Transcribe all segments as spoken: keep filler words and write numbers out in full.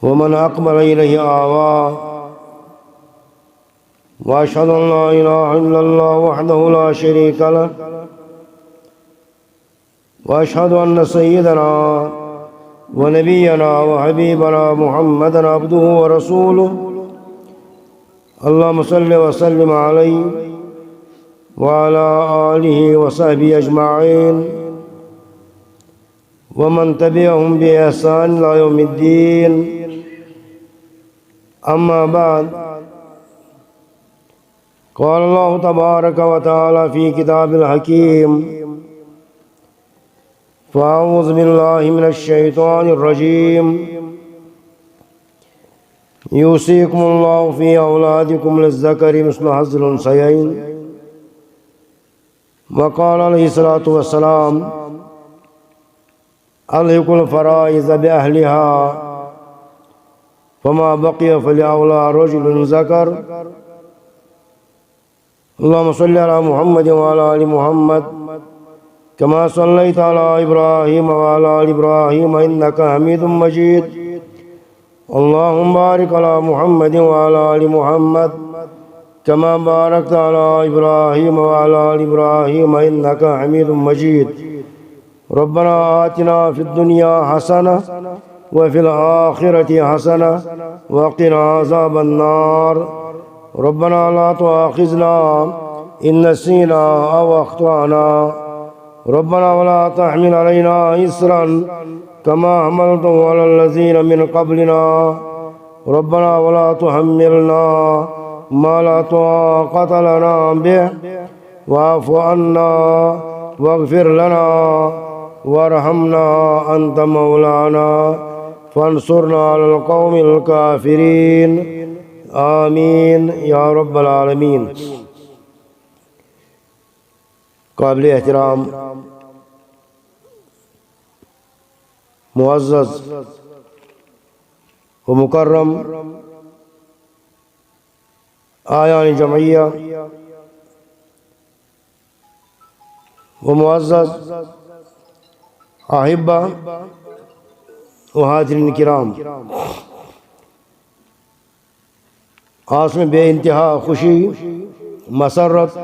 ومن أقبل إليه آوى. وأشهد أن لا إله إلا الله وحده لا شريك له، وأشهد أن سيدنا ونبينا وحبيبنا محمدا عبده ورسوله. اللهم صل وسلم عليه وعلى آله وصحبه أجمعين ومن تبعهم بإحسان إلى يوم الدين. أما بعد، قال الله تبارك وتعالى في كتاب الحكيم: فأعوذ بالله من الشيطان الرجيم. يوصيكم الله في أولادكم للذكر مثل حظ الأنثيين. وقال عليه الصلاة والسلام: ألحقوا الفرائض بأهلها، فما بقي فلأولى رجل ذكر. اللهم صل على محمد وعلى آل محمد، كما صليت على إبراهيم وعلى آل إبراهيم إنك حميد مجيد. اللهم بارك على محمد وعلى آل محمد، كما باركت على إبراهيم وعلى آل إبراهيم إنك حميد مجيد. ربنا آتنا في الدنيا حسنة وفي الآخرة حسنة وقنا عذاب النار. ربنا لا تؤاخذنا إن نسينا أو أخطأنا. ربنا ولا تحمل علينا إصرا كما حملته على الذين من قبلنا. ربنا ولا تحملنا ما لا طاقة لنا به واعف عنا واغفر لنا وارحمنا أنت مولانا فانصرنا على القوم الكافرين. آمين يا رب العالمين. قابل احترام معزز و مکرم اعیان جمعیہ و معزز احبہ و حاضرین کرام، آز چھِ مےٚ بے انتہا خوشی، مسرت،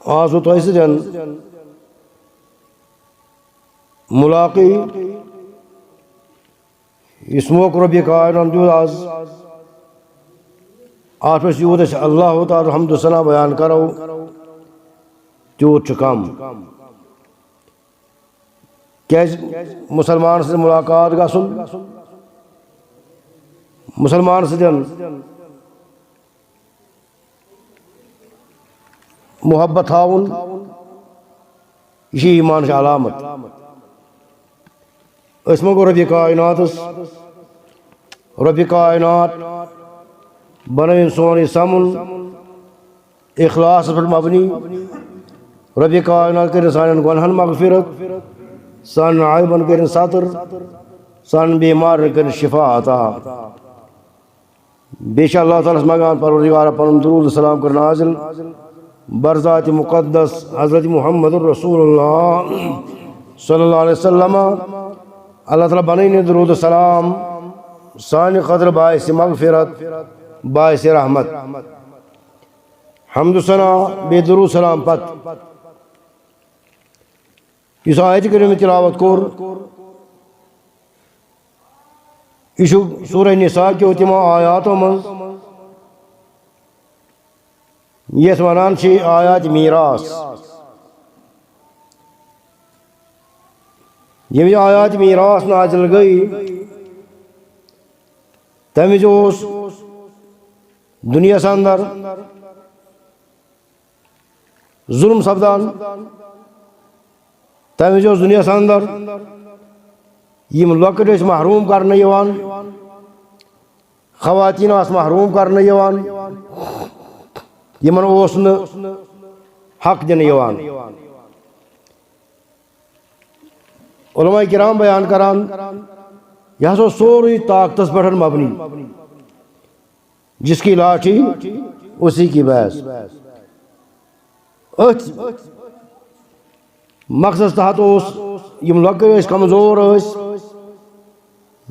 آز گوٚو تۄہہِ سۭتۍ ملاقی۔ یُس موقع رۄبِ کائنات دیُت آز، اَتھ پٮ۪ٹھ یوٗت أسۍ اللہ تعالیٰ حمد و ثنا بیان کرو، تیوٗت چھُ کم۔ کیازِ؟ مسلمان سۭتۍ ملاقات گژھُن، مسلمان سۭتۍ محبت تھاوُن، یہِ چھِ ایٖمانٕچ علامت۔ أسۍ منٛگو رۄبِ کائناتس، رۄبِ کائنات بنٲوِن سون یہِ سمُن اخلاصس پٮ۪ٹھ مبنی۔ رۄبِ کائنات کٔرِن سانٮ۪ن گۄنہن مغفرت، سانٮ۪ن عیبن کٔرِن ستر، سانٮ۪ن بیمارن کٔرِن شفا عطا۔ بیٚیہِ چھِ اللہ تعالیٰ ہس منٛگان، پروردگارا، پنُن درود و سلام کٔر نازل بر ذات مقدس حضرت محمد رسول اللہ صلی اللہ علیہ وسلم۔ اللہ تعالیٰ بنٲیِن یہِ درود و سلام سانہِ خٲطرٕ باعث مغفرت، باعث رحمت۔ حمد و ثنا بیٚیہِ درود سلام پتہٕ یُس آیت کریمہ تلاوت کوٚر، یہِ چھُ سورہ نساء کیو تِمو آیاتو منٛز، یَتھ وَنان چھِ آیات میراث۔ ییٚمہِ آیات میراث نازل گٔے، تَمہِ وِزِ اوس دُنیاہَس اندر ظلم سپدان۔ تَمہِ وِزِ اوس دُنیاہَس اندر یِم لۄکٕٹۍ ٲسۍ محروم کرنہٕ یِوان، خواتین آسہٕ محروم کرنہٕ یِوان، یِمن اوس نہٕ حق دِنہٕ یِوان۔ علماء کرام بیان کران، یہِ ہسا اوس سورُے طاقتس پٮ۪ٹھ مبنی۔ جس کی لاٹھی، اسی کی بھینس۔ أتھۍ مقصدس تحت اوس، یِم لۄکٕٹۍ ٲسۍ، کمزور ٲسۍ،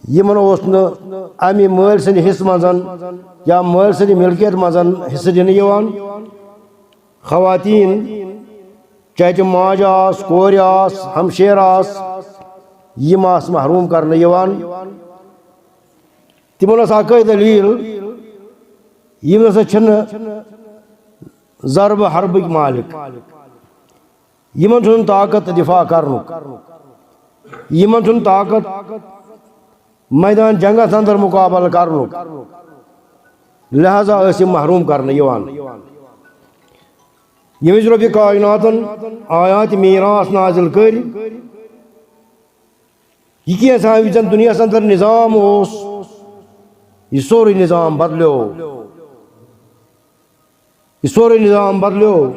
یِمن اوس نہٕ اَمہِ مٲلۍ سٕنٛدِ حصہٕ منٛز یا مٲلۍ سٕنٛدِ مِلکیت منٛز حصہٕ دِنہٕ یِوان۔ خواتین، چاہے تِم ماجہِ آس، کورِ آس، ہمشیر آس، یِم آس محروم کرنہٕ یِوان۔ تِمن ٲس اکٲے دٔلیٖل، یِم نسا چھِنہٕ ضربہٕ حربٕکۍ مالک، یِمن چھُنہٕ طاقت دفاع کرنُک، یِمن چھُنہٕ طاقت میدان جنگس اندر مقابلہٕ کرنُک، لہذا ٲسۍ یِم محروم کرنہٕ یِوان۔ ییٚمہِ وِزِ رۄبِ کائناتن آیات میراث نازل کٔرۍ، یہِ کینٛژھا یُس زن دُنیاہس اندر نظام اوس، یہِ سورُے نظام بدلیو۔ یہِ سورُے نظام بدلیو،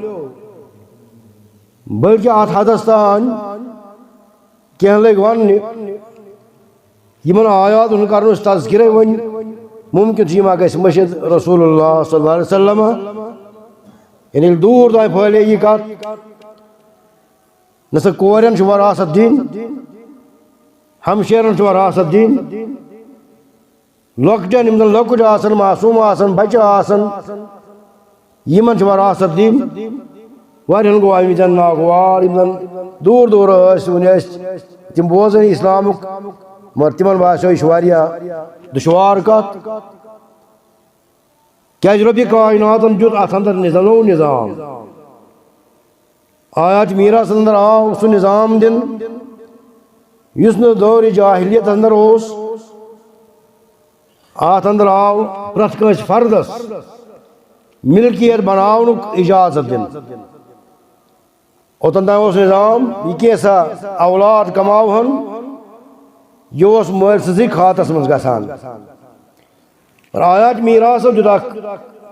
بلکہِ اتھ حدس تام کینٛہہ لٔگۍ وننہِ، یِمن آیاتن ہُنٛد کرُن أسۍ تذکرے وۄنۍ۔ ممکن چھُ یہِ ما گژھِ مٔشِتھ رسول اللہ صلی اللہ علیہ وسلم، یعنی ییٚلہِ دوٗر تام پھٲلے یہِ کتھ، نہ سا کورٮ۪ن چھُ وراثت دِنۍ، ہمشیرن چھُ وراثت دِنۍ، لۄکٹٮ۪ن، یِم زن لۄکٕٹۍ آسن، معصوم آسن، بچہِ آسن، یِمن چھِ وراثت دِنۍ۔ واریاہن گوٚو اَمہِ وِزٮ۪ن ناگوار، یِم زن دوٗر دوٗر ٲسۍ، وُنہِ ٲسۍ تِم بوزان اسلامُک، مگر تِمن باسیو یہِ چھِ واریاہ دُشوار کتھ۔ کیازِ رۄبِ کائناتن دیُت اتھ اندر نظ-، نوٚو نظام۔ آیات میراث اندر آو سُہ نظام دِنہٕ، یُس نہٕ دورِ جاہلیت اندر اوس۔ اتھ اندر آو پرٛٮ۪تھ کٲنٛسہِ فردس ملکیت بناونُک اجازت دِنہٕ۔ اوٚتن تام اوس نظام، یہِ کینٛژھا اولاد کماوہن، یہِ اوس مٲلۍ سٕنٛزٕے کھاتس منٛز گژھان۔ اور آیات میراثو دیُت اکھ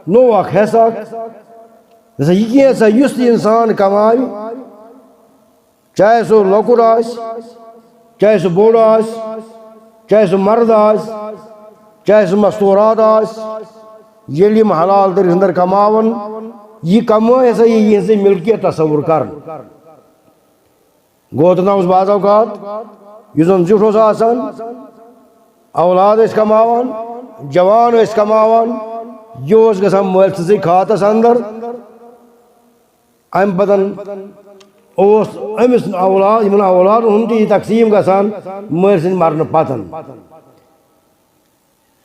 نوٚو اکھ حصہٕ اکھ۔ دوٚپُس، یہِ کینٛژھا یُس تہِ انسان کماوِ، چاہے سُہ لۄکُٹ آسہِ، چاہے سُہ بوٚڑ آسہِ، چاہے سُہ مرد آسہِ، چاہے سُہ مستورات آسہِ، ییٚلہِ یِم حلال طریقہٕ اندر کماون، یہِ کمٲے ہسا یہِ یِہنٛزٕے ملکیت تصور کرنہٕ۔ گوٚو تہٕ نہ اوس بعض اوقات یُس زن زیُٹھ اوس آسان، اولاد ٲسۍ کماوان، جوان ٲسۍ کماوان، یہِ اوس گژھان مٲلۍ سٕنٛزٕے کھاتس اندر۔ امہِ پتن اوس أمِس اولاد، یِمن اولادن ہُنٛد تہِ یہِ تقسیٖم گژھان مٲلۍ سٕنٛدِ مرنہٕ پتن۔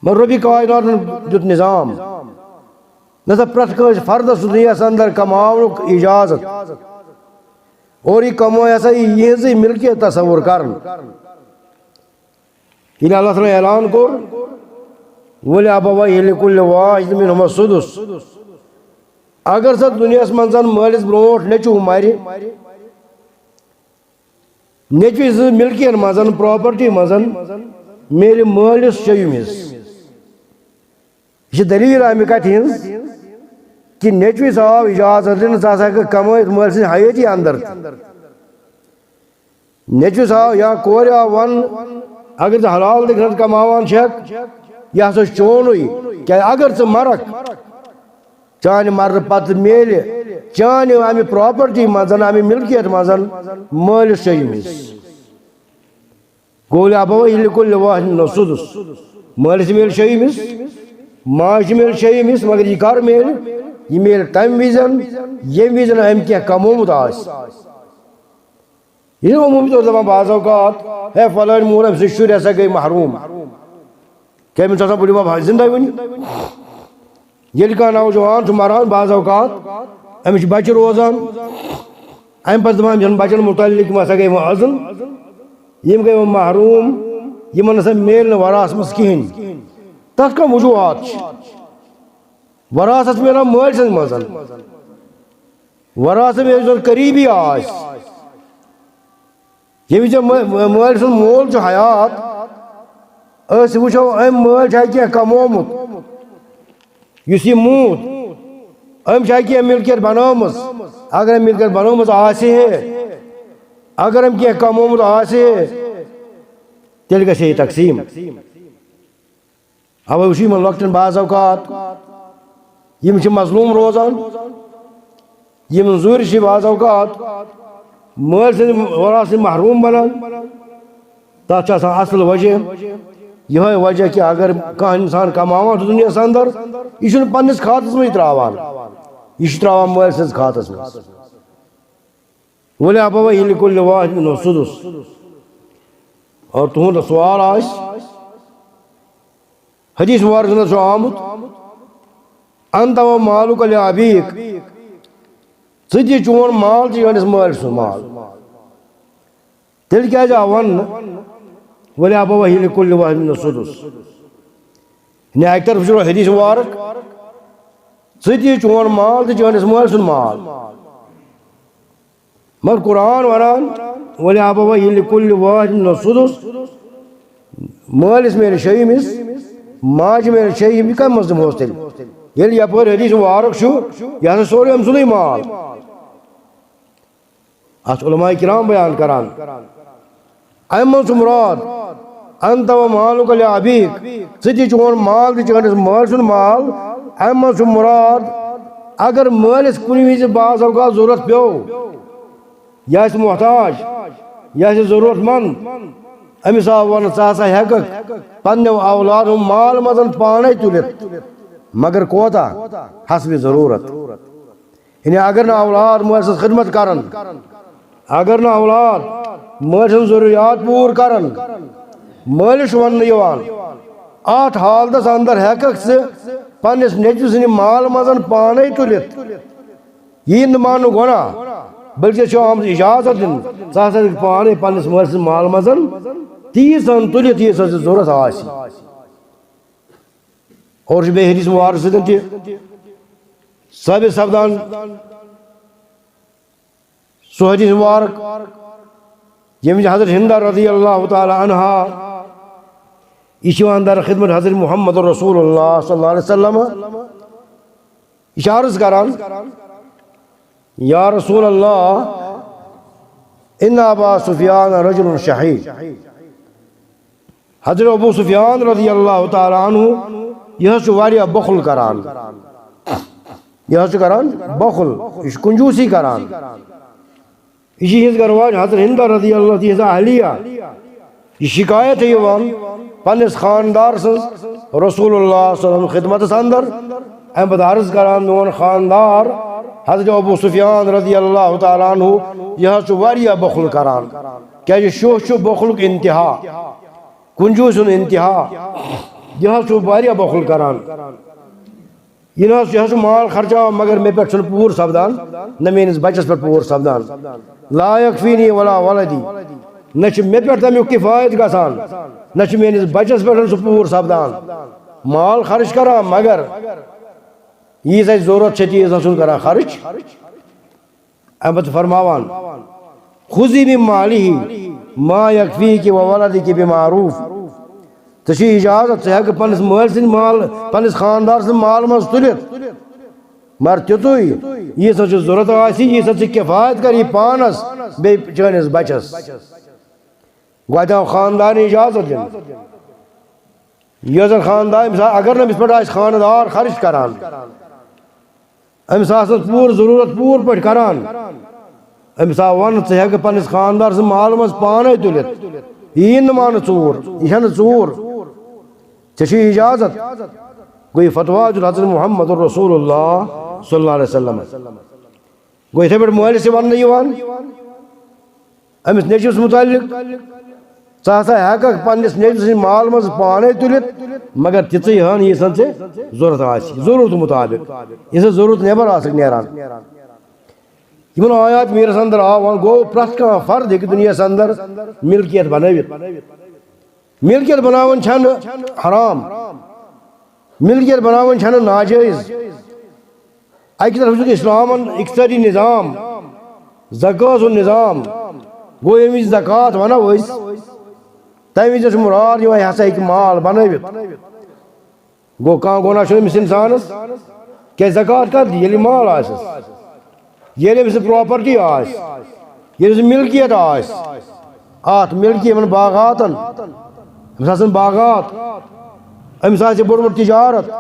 مگر رۄبِ کائناتن دیُت نظام، نہ سا پرٛٮ۪تھ کٲنٛسہِ فردس دُنیاہس اندر کماونُک اجازت، اور یہِ کمٲے ہسا یی یِہنٛزٕے ملکیت تصور کرنہٕ۔ ییٚلہِ اللہ تعالیٰ ہن اعلان کوٚر، "ولِأَبَوَيْهِ لِكُلِّ وَاحِدٍ مِنْهُمَا السُّدُسُ"، اگر سا دُنیاہس منٛز مٲلِس برونٛٹھ نیٚچوٗ مرِ، نیٚچوِ سٕنٛز ملکین منٛز، پراپرٹی منٛز، میلہِ مٲلِس شیٚیِم حصہٕ۔ یہِ چھِ دٔلیٖل اَمہِ کَتھِ ہٕنٛز کہِ نیٚچوِس آو اِجازت دِنہٕ، ژٕ ہسا ہیٚکَکھ کمٲوِتھ مٲلۍ سٕنٛزِ حیٲتی اندر تہِ۔ نیٚچوِس آو یا کورِ آو وننہٕ، اگر ژٕ حلال تہٕ غلط کماوان چھکھ، یہِ ہسا چھُ چونُے، کیٛازِ اگر ژٕ مرکھ، چانہِ مرنہٕ پتہٕ میلہِ چانہِ اَمہِ پراپرٹی منٛز، اَمہِ ملکیت منٛز مٲلِس شیٚیِم حصہٕ۔ قول ابویہ لکل واحد السدس۔ مٲلِس میلہِ شیٚیِم حصہٕ، ماجہِ میلہِ شیٚیِم حصہٕ، مگر یہِ کر میلہِ؟ یہِ میلہِ تَمہِ وِزٮ۪ن، ییٚمہِ وِزٮ۪ن أمۍ کینٛہہ کمومُت آسہِ۔ یہِ چھُنہٕ عموٗمی طور دَپان بعض اوقات، "ہے، فلٲنۍ مول، أمۍ سٕنٛدۍ شُرۍ ہسا گٔے محروم۔" کیٛاہ أمِس چھُ آسان بٕڈِبب زِندَے وُنہِ؟ ییٚلہِ کانٛہہ نوجوان چھُ مران، بعض اوقات أمِس چھِ بچہِ روزان، اَمہِ پتہٕ دَپان، "یِمَن بچن متعلق یِم ہسا گٔے وۄنۍ اَزٕل، یِم گٔے وۄنۍ محروم، یِمن ہسا میلہِ نہٕ وراثس منٛز کِہیٖنۍ۔" تَتھ کانٛہہ وجوہات چھِ۔ وراثت میلان مٲلۍ سٕنٛدِ منٛز۔ وراثت ییٚمہِ سُنٛد قریٖبی آسہِ، ییٚمہِ وِزِ مٲ-، مٲ-، مٲلۍ سُنٛد مول چھُ حیات، أسۍ وٕچھو أمۍ مٲلۍ چھا کینٛہہ کمومُت، یُس یہِ موٗد، أمۍ چھا کینٛہہ مِلکیت بنٲومٕژ؟ اگر أمۍ مِلکیت بنٲومٕژ آسہِ ہے، اگر أمۍ کینٛہہ کمومُت آسہِ ہے، تیٚلہِ گژھِ ہے یہِ تقسیٖم۔ اوے وٕچھو یِمن لۄکٹٮ۪ن بعض اوقات یِم چھِ مظلوم روزان، یِم زُرۍ چھِ بعض اوقات مٲلۍ سٕنٛدِ وراثت سۭتۍ محروم بنان۔ تتھ چھِ آسان اصل وجہ، یِہوٚے وجہ کہِ اگر کانٛہہ اِنسان کماوان چھُ دُنیاہَس اندر، یہِ چھُنہٕ پنٛنِس کھاتَس منٛز ترٛاوان، یہِ چھُ ترٛاوان مٲلۍ سٕنٛدِس کھاتَس منٛز۔ وَلِأَبَوَيْهِ لِكُلِّ وَاحِدٍ مِنْهُمَا السُّدُسُ۔ اور تُہُنٛد سوال آسہِ، حدیث مبارک منٛز چھُ آمُت، أَنْتَ وَمَالُكَ لِأَبِيكَ، ژٕ تہِ چون مال تہِ چٲنِس مٲلۍ سُنٛد مال۔ تیٚلہِ کیٛازِ آو وَننہٕ، وَلِأَبَوَيْهِ لِكُلِّ وَاحِدٍ مِنْهُمَا السُّدُسُ؟ یعنی اَکہِ طرفہٕ چھُ حدیث مبارک، ژٕ تہِ چون مال تہِ چٲنِس مٲلۍ سُنٛد مال۔ مگر قرآن وَنان، وَلِأَبَوَيْهِ لِكُلِّ وَاحِدٍ مِنْهُمَا السُّدُسُ، مٲلِس میلہِ شیٚیِمِس، ماجہِ میلہِ شیٚیِم، یہِ کَمہِ منٛز دِمہوس تیٚلہِ؟ ییٚلہِ یَپٲرۍ حدیث مبارک چھُ، یہِ ہسا سورُے أمۍ سُنٛدُے مال۔ اَتھ چھِ علماء کرام بیان کران۔ اَمہِ منٛز چھُ مُراد، أَنْتَ وَمَالُكَ لِأَبِيكَ، ژٕ تہِ چون مال تہِ چٲنِس مٲلۍ سُنٛد مال۔ اَمہِ منٛز چھُ مُراد، اگر مٲلِس کُنہِ وِزِ بعض اوقات ضروٗرت پیوٚو، یہِ آسہِ محتاج، یہِ آسہِ ضروٗرت مند، أمِس آو وَنہٕ، ژٕ ہسا ہٮ۪کَکھ پنٛنیو اولادو مال منٛز پانَے تُلِتھ، مگر کوتاہ؟ حسبِ ضروٗرت۔ یعنی اگر نہٕ اولاد مٲلۍ سٕنٛز خدمت کرن، اگر نہٕ اولاد مٲلۍ سٕنٛز ضروٗریات پوٗرٕ کرن، مٲلِس چھُ وننہٕ یِوان، اتھ حالتس اندر ہٮ۪ککھ ژٕ پننِس نیٚچوِ سٕنٛدِ مال منٛز پانے تُلِتھ۔ یی نہٕ ماننہٕ گۄناہ، بلکہِ چھُ آمُت اجازت دِنہٕ، ژٕ ہسا ہیٚککھ پانے پننِس مٲلۍ سٕنٛدِ مال منٛز تیٖژ ہن تُلِتھ، ییٖژ ہن ژےٚ ضروٗرت آسہِ۔ اور چھُ بیٚیہِ حدیث مبارک سۭتۍ تہِ ثٲبت سپدان۔ سُہ حدیث مبارک، ییٚمہِ وِزِ حضرت ہندا رضی اللہ تعالیٰ عنہا، یہِ چھِ یِوان در خدمت حضرت محمد رسول اللہ صلی اللہ علیہ وسلم، یہِ چھِ عرض کران، یا رسول اللہ، ان ابا سفیان رجل شحیح۔ حضرت ابو سفیان رضی اللہ تعالیٰ عنہ، یہِ حظ چھُ واریاہ بخل کران، یہِ حظ چھُ کران بخل، یہِ چھُ کنجوٗسی کران۔ یہِ چھِ یِہٕنٛز گرواج حضرت ہندا رضی اللہ، تِہٕنٛز اہلیہ۔ یہِ شکایت چھِ یِوان پننِس خاندار سٕنٛز رسول اللہ صلی اللہ علیہ وسلم خدمتس اندر۔ امہِ پتہٕ عرض کران، میون خاندار حضرت ابو سفیان رضی اللہ تعالیٰ عنہ، یہِ حظ چھُ واریاہ بخل کران، کیازِ شُہ چھُ بخلُک انتہا، کنجوٗسی ہُنٛد انتہا، یہِ حظ چھُ واریاہ بخل کران۔ یہِ نہ حظ، یہِ حظ چھُ مال خرچاوان، مگر مےٚ پٮ۪ٹھ چھُنہٕ پوٗرٕ سپدان، نہ میٲنِس بچس پٮ۪ٹھ پوٗرٕ سپدان۔ لا یکفینی ولا ولدی، نہ چھُ مےٚ پٮ۪ٹھ تمیُک کفایت گژھان، نہ چھُ میٲنِس بچس پٮ۪ٹھ سُہ پوٗرٕ سپدان۔ مال خرٕچ کران، مگر ییٖژ اَسہِ ضروٗرت چھےٚ، تیٖژ نہ چھُنہٕ کران خرٕچ۔ امہِ پتہٕ فرماوان، خذی من ماله ما یکفیک و ولدک بمعروف۔ ژےٚ چھُے اجازت، ژٕ ہٮ۪کہٕ پننِس مٲلۍ سٕنٛدِ مال، پننِس خاندار سٕنٛدِ مال منٛز تُلِتھ، مگر تیُتُے، ییٖژاہ ژےٚ ضروٗرت آسہِ، ییٖژاہ ژےٚ کفایت کری پانس بیٚیہِ چٲنِس بچس۔ گۄڈٕ آو خاندارن اجازت دِنہٕ۔ یۄس زن خاندار، أمِس آ-، اگر نہٕ أمِس پٮ۪ٹھ آسہِ خاندار خرٕچ کران، أمِس آسنَس پوٗرٕ ضروٗرت پوٗرٕ پٲٹھۍ کران، أمِس آو وننہٕ، ژٕ ہٮ۪کہٕ پننِس خاندار سٕنٛدِ مال منٛز پانے تُلِتھ۔ یہِ یی نہٕ ماننہٕ ژوٗر، یہِ چھَنہٕ ژوٗر، ژےٚ چھُے اجازت۔ گوٚو یہِ فتوا دیُت حضرت محمد رسول اللہ صلی اللہ علیہ وسلم۔ گوٚو یِتھے پٲٹھۍ مٲلِس چھِ وننہٕ یِوان أمِس نیٚچوِس مُتعلِق، ژٕ ہسا ہٮ۪ککھ پننِس نیٚچوِ سٕنٛدِ مال منٛز پانے تُلِتھ، مگر تِژٕے ہن، ییٖژ ہن ژےٚ ضروٗرت آسہِ، ضروٗرت مُطابق، ییٖژ ہن ضروٗرت نٮ۪بر آسکھ نیران۔ یِمن آیات میٖرس اندر آو وننہٕ، گوٚو پرٛٮ۪تھ کانٛہہ فرد ہیٚکہِ دُنیاہس اندر ملکیت بنٲوِتھ۔ ملکیت بناوٕنۍ چھنہٕ حرام، ملکیت بناوٕنۍ چھنہٕ ناجٲیز۔ اکہِ طرفہٕ چھُ اسلامن اقتصٲدی نظام، زکوٰۃ ہُنٛد نظام، گوٚو ییٚمہِ وِزِ زکوٰۃ ونو أسۍ، تمہِ وِزِ چھُ مُراد یِوان، یہِ ہسا ہیٚکہِ مال بنٲوِتھ۔ گوٚو کانٛہہ گۄناہ چھُنہٕ أمِس اِنسانَس، کیٛازِ زکوٰۃ کَتھ دِیہِ؟ ییٚلہِ مال آسٮ۪س، ییٚلہِ أمِس پراپرٹی آسہِ، ییٚلہِ أمِس مِلکیت آسہِ، اَتھ مِلکی یِمَن باغاتَن، أمِس آسَن باغات، أمِس آسہِ بوٚڑمُت تِجارت،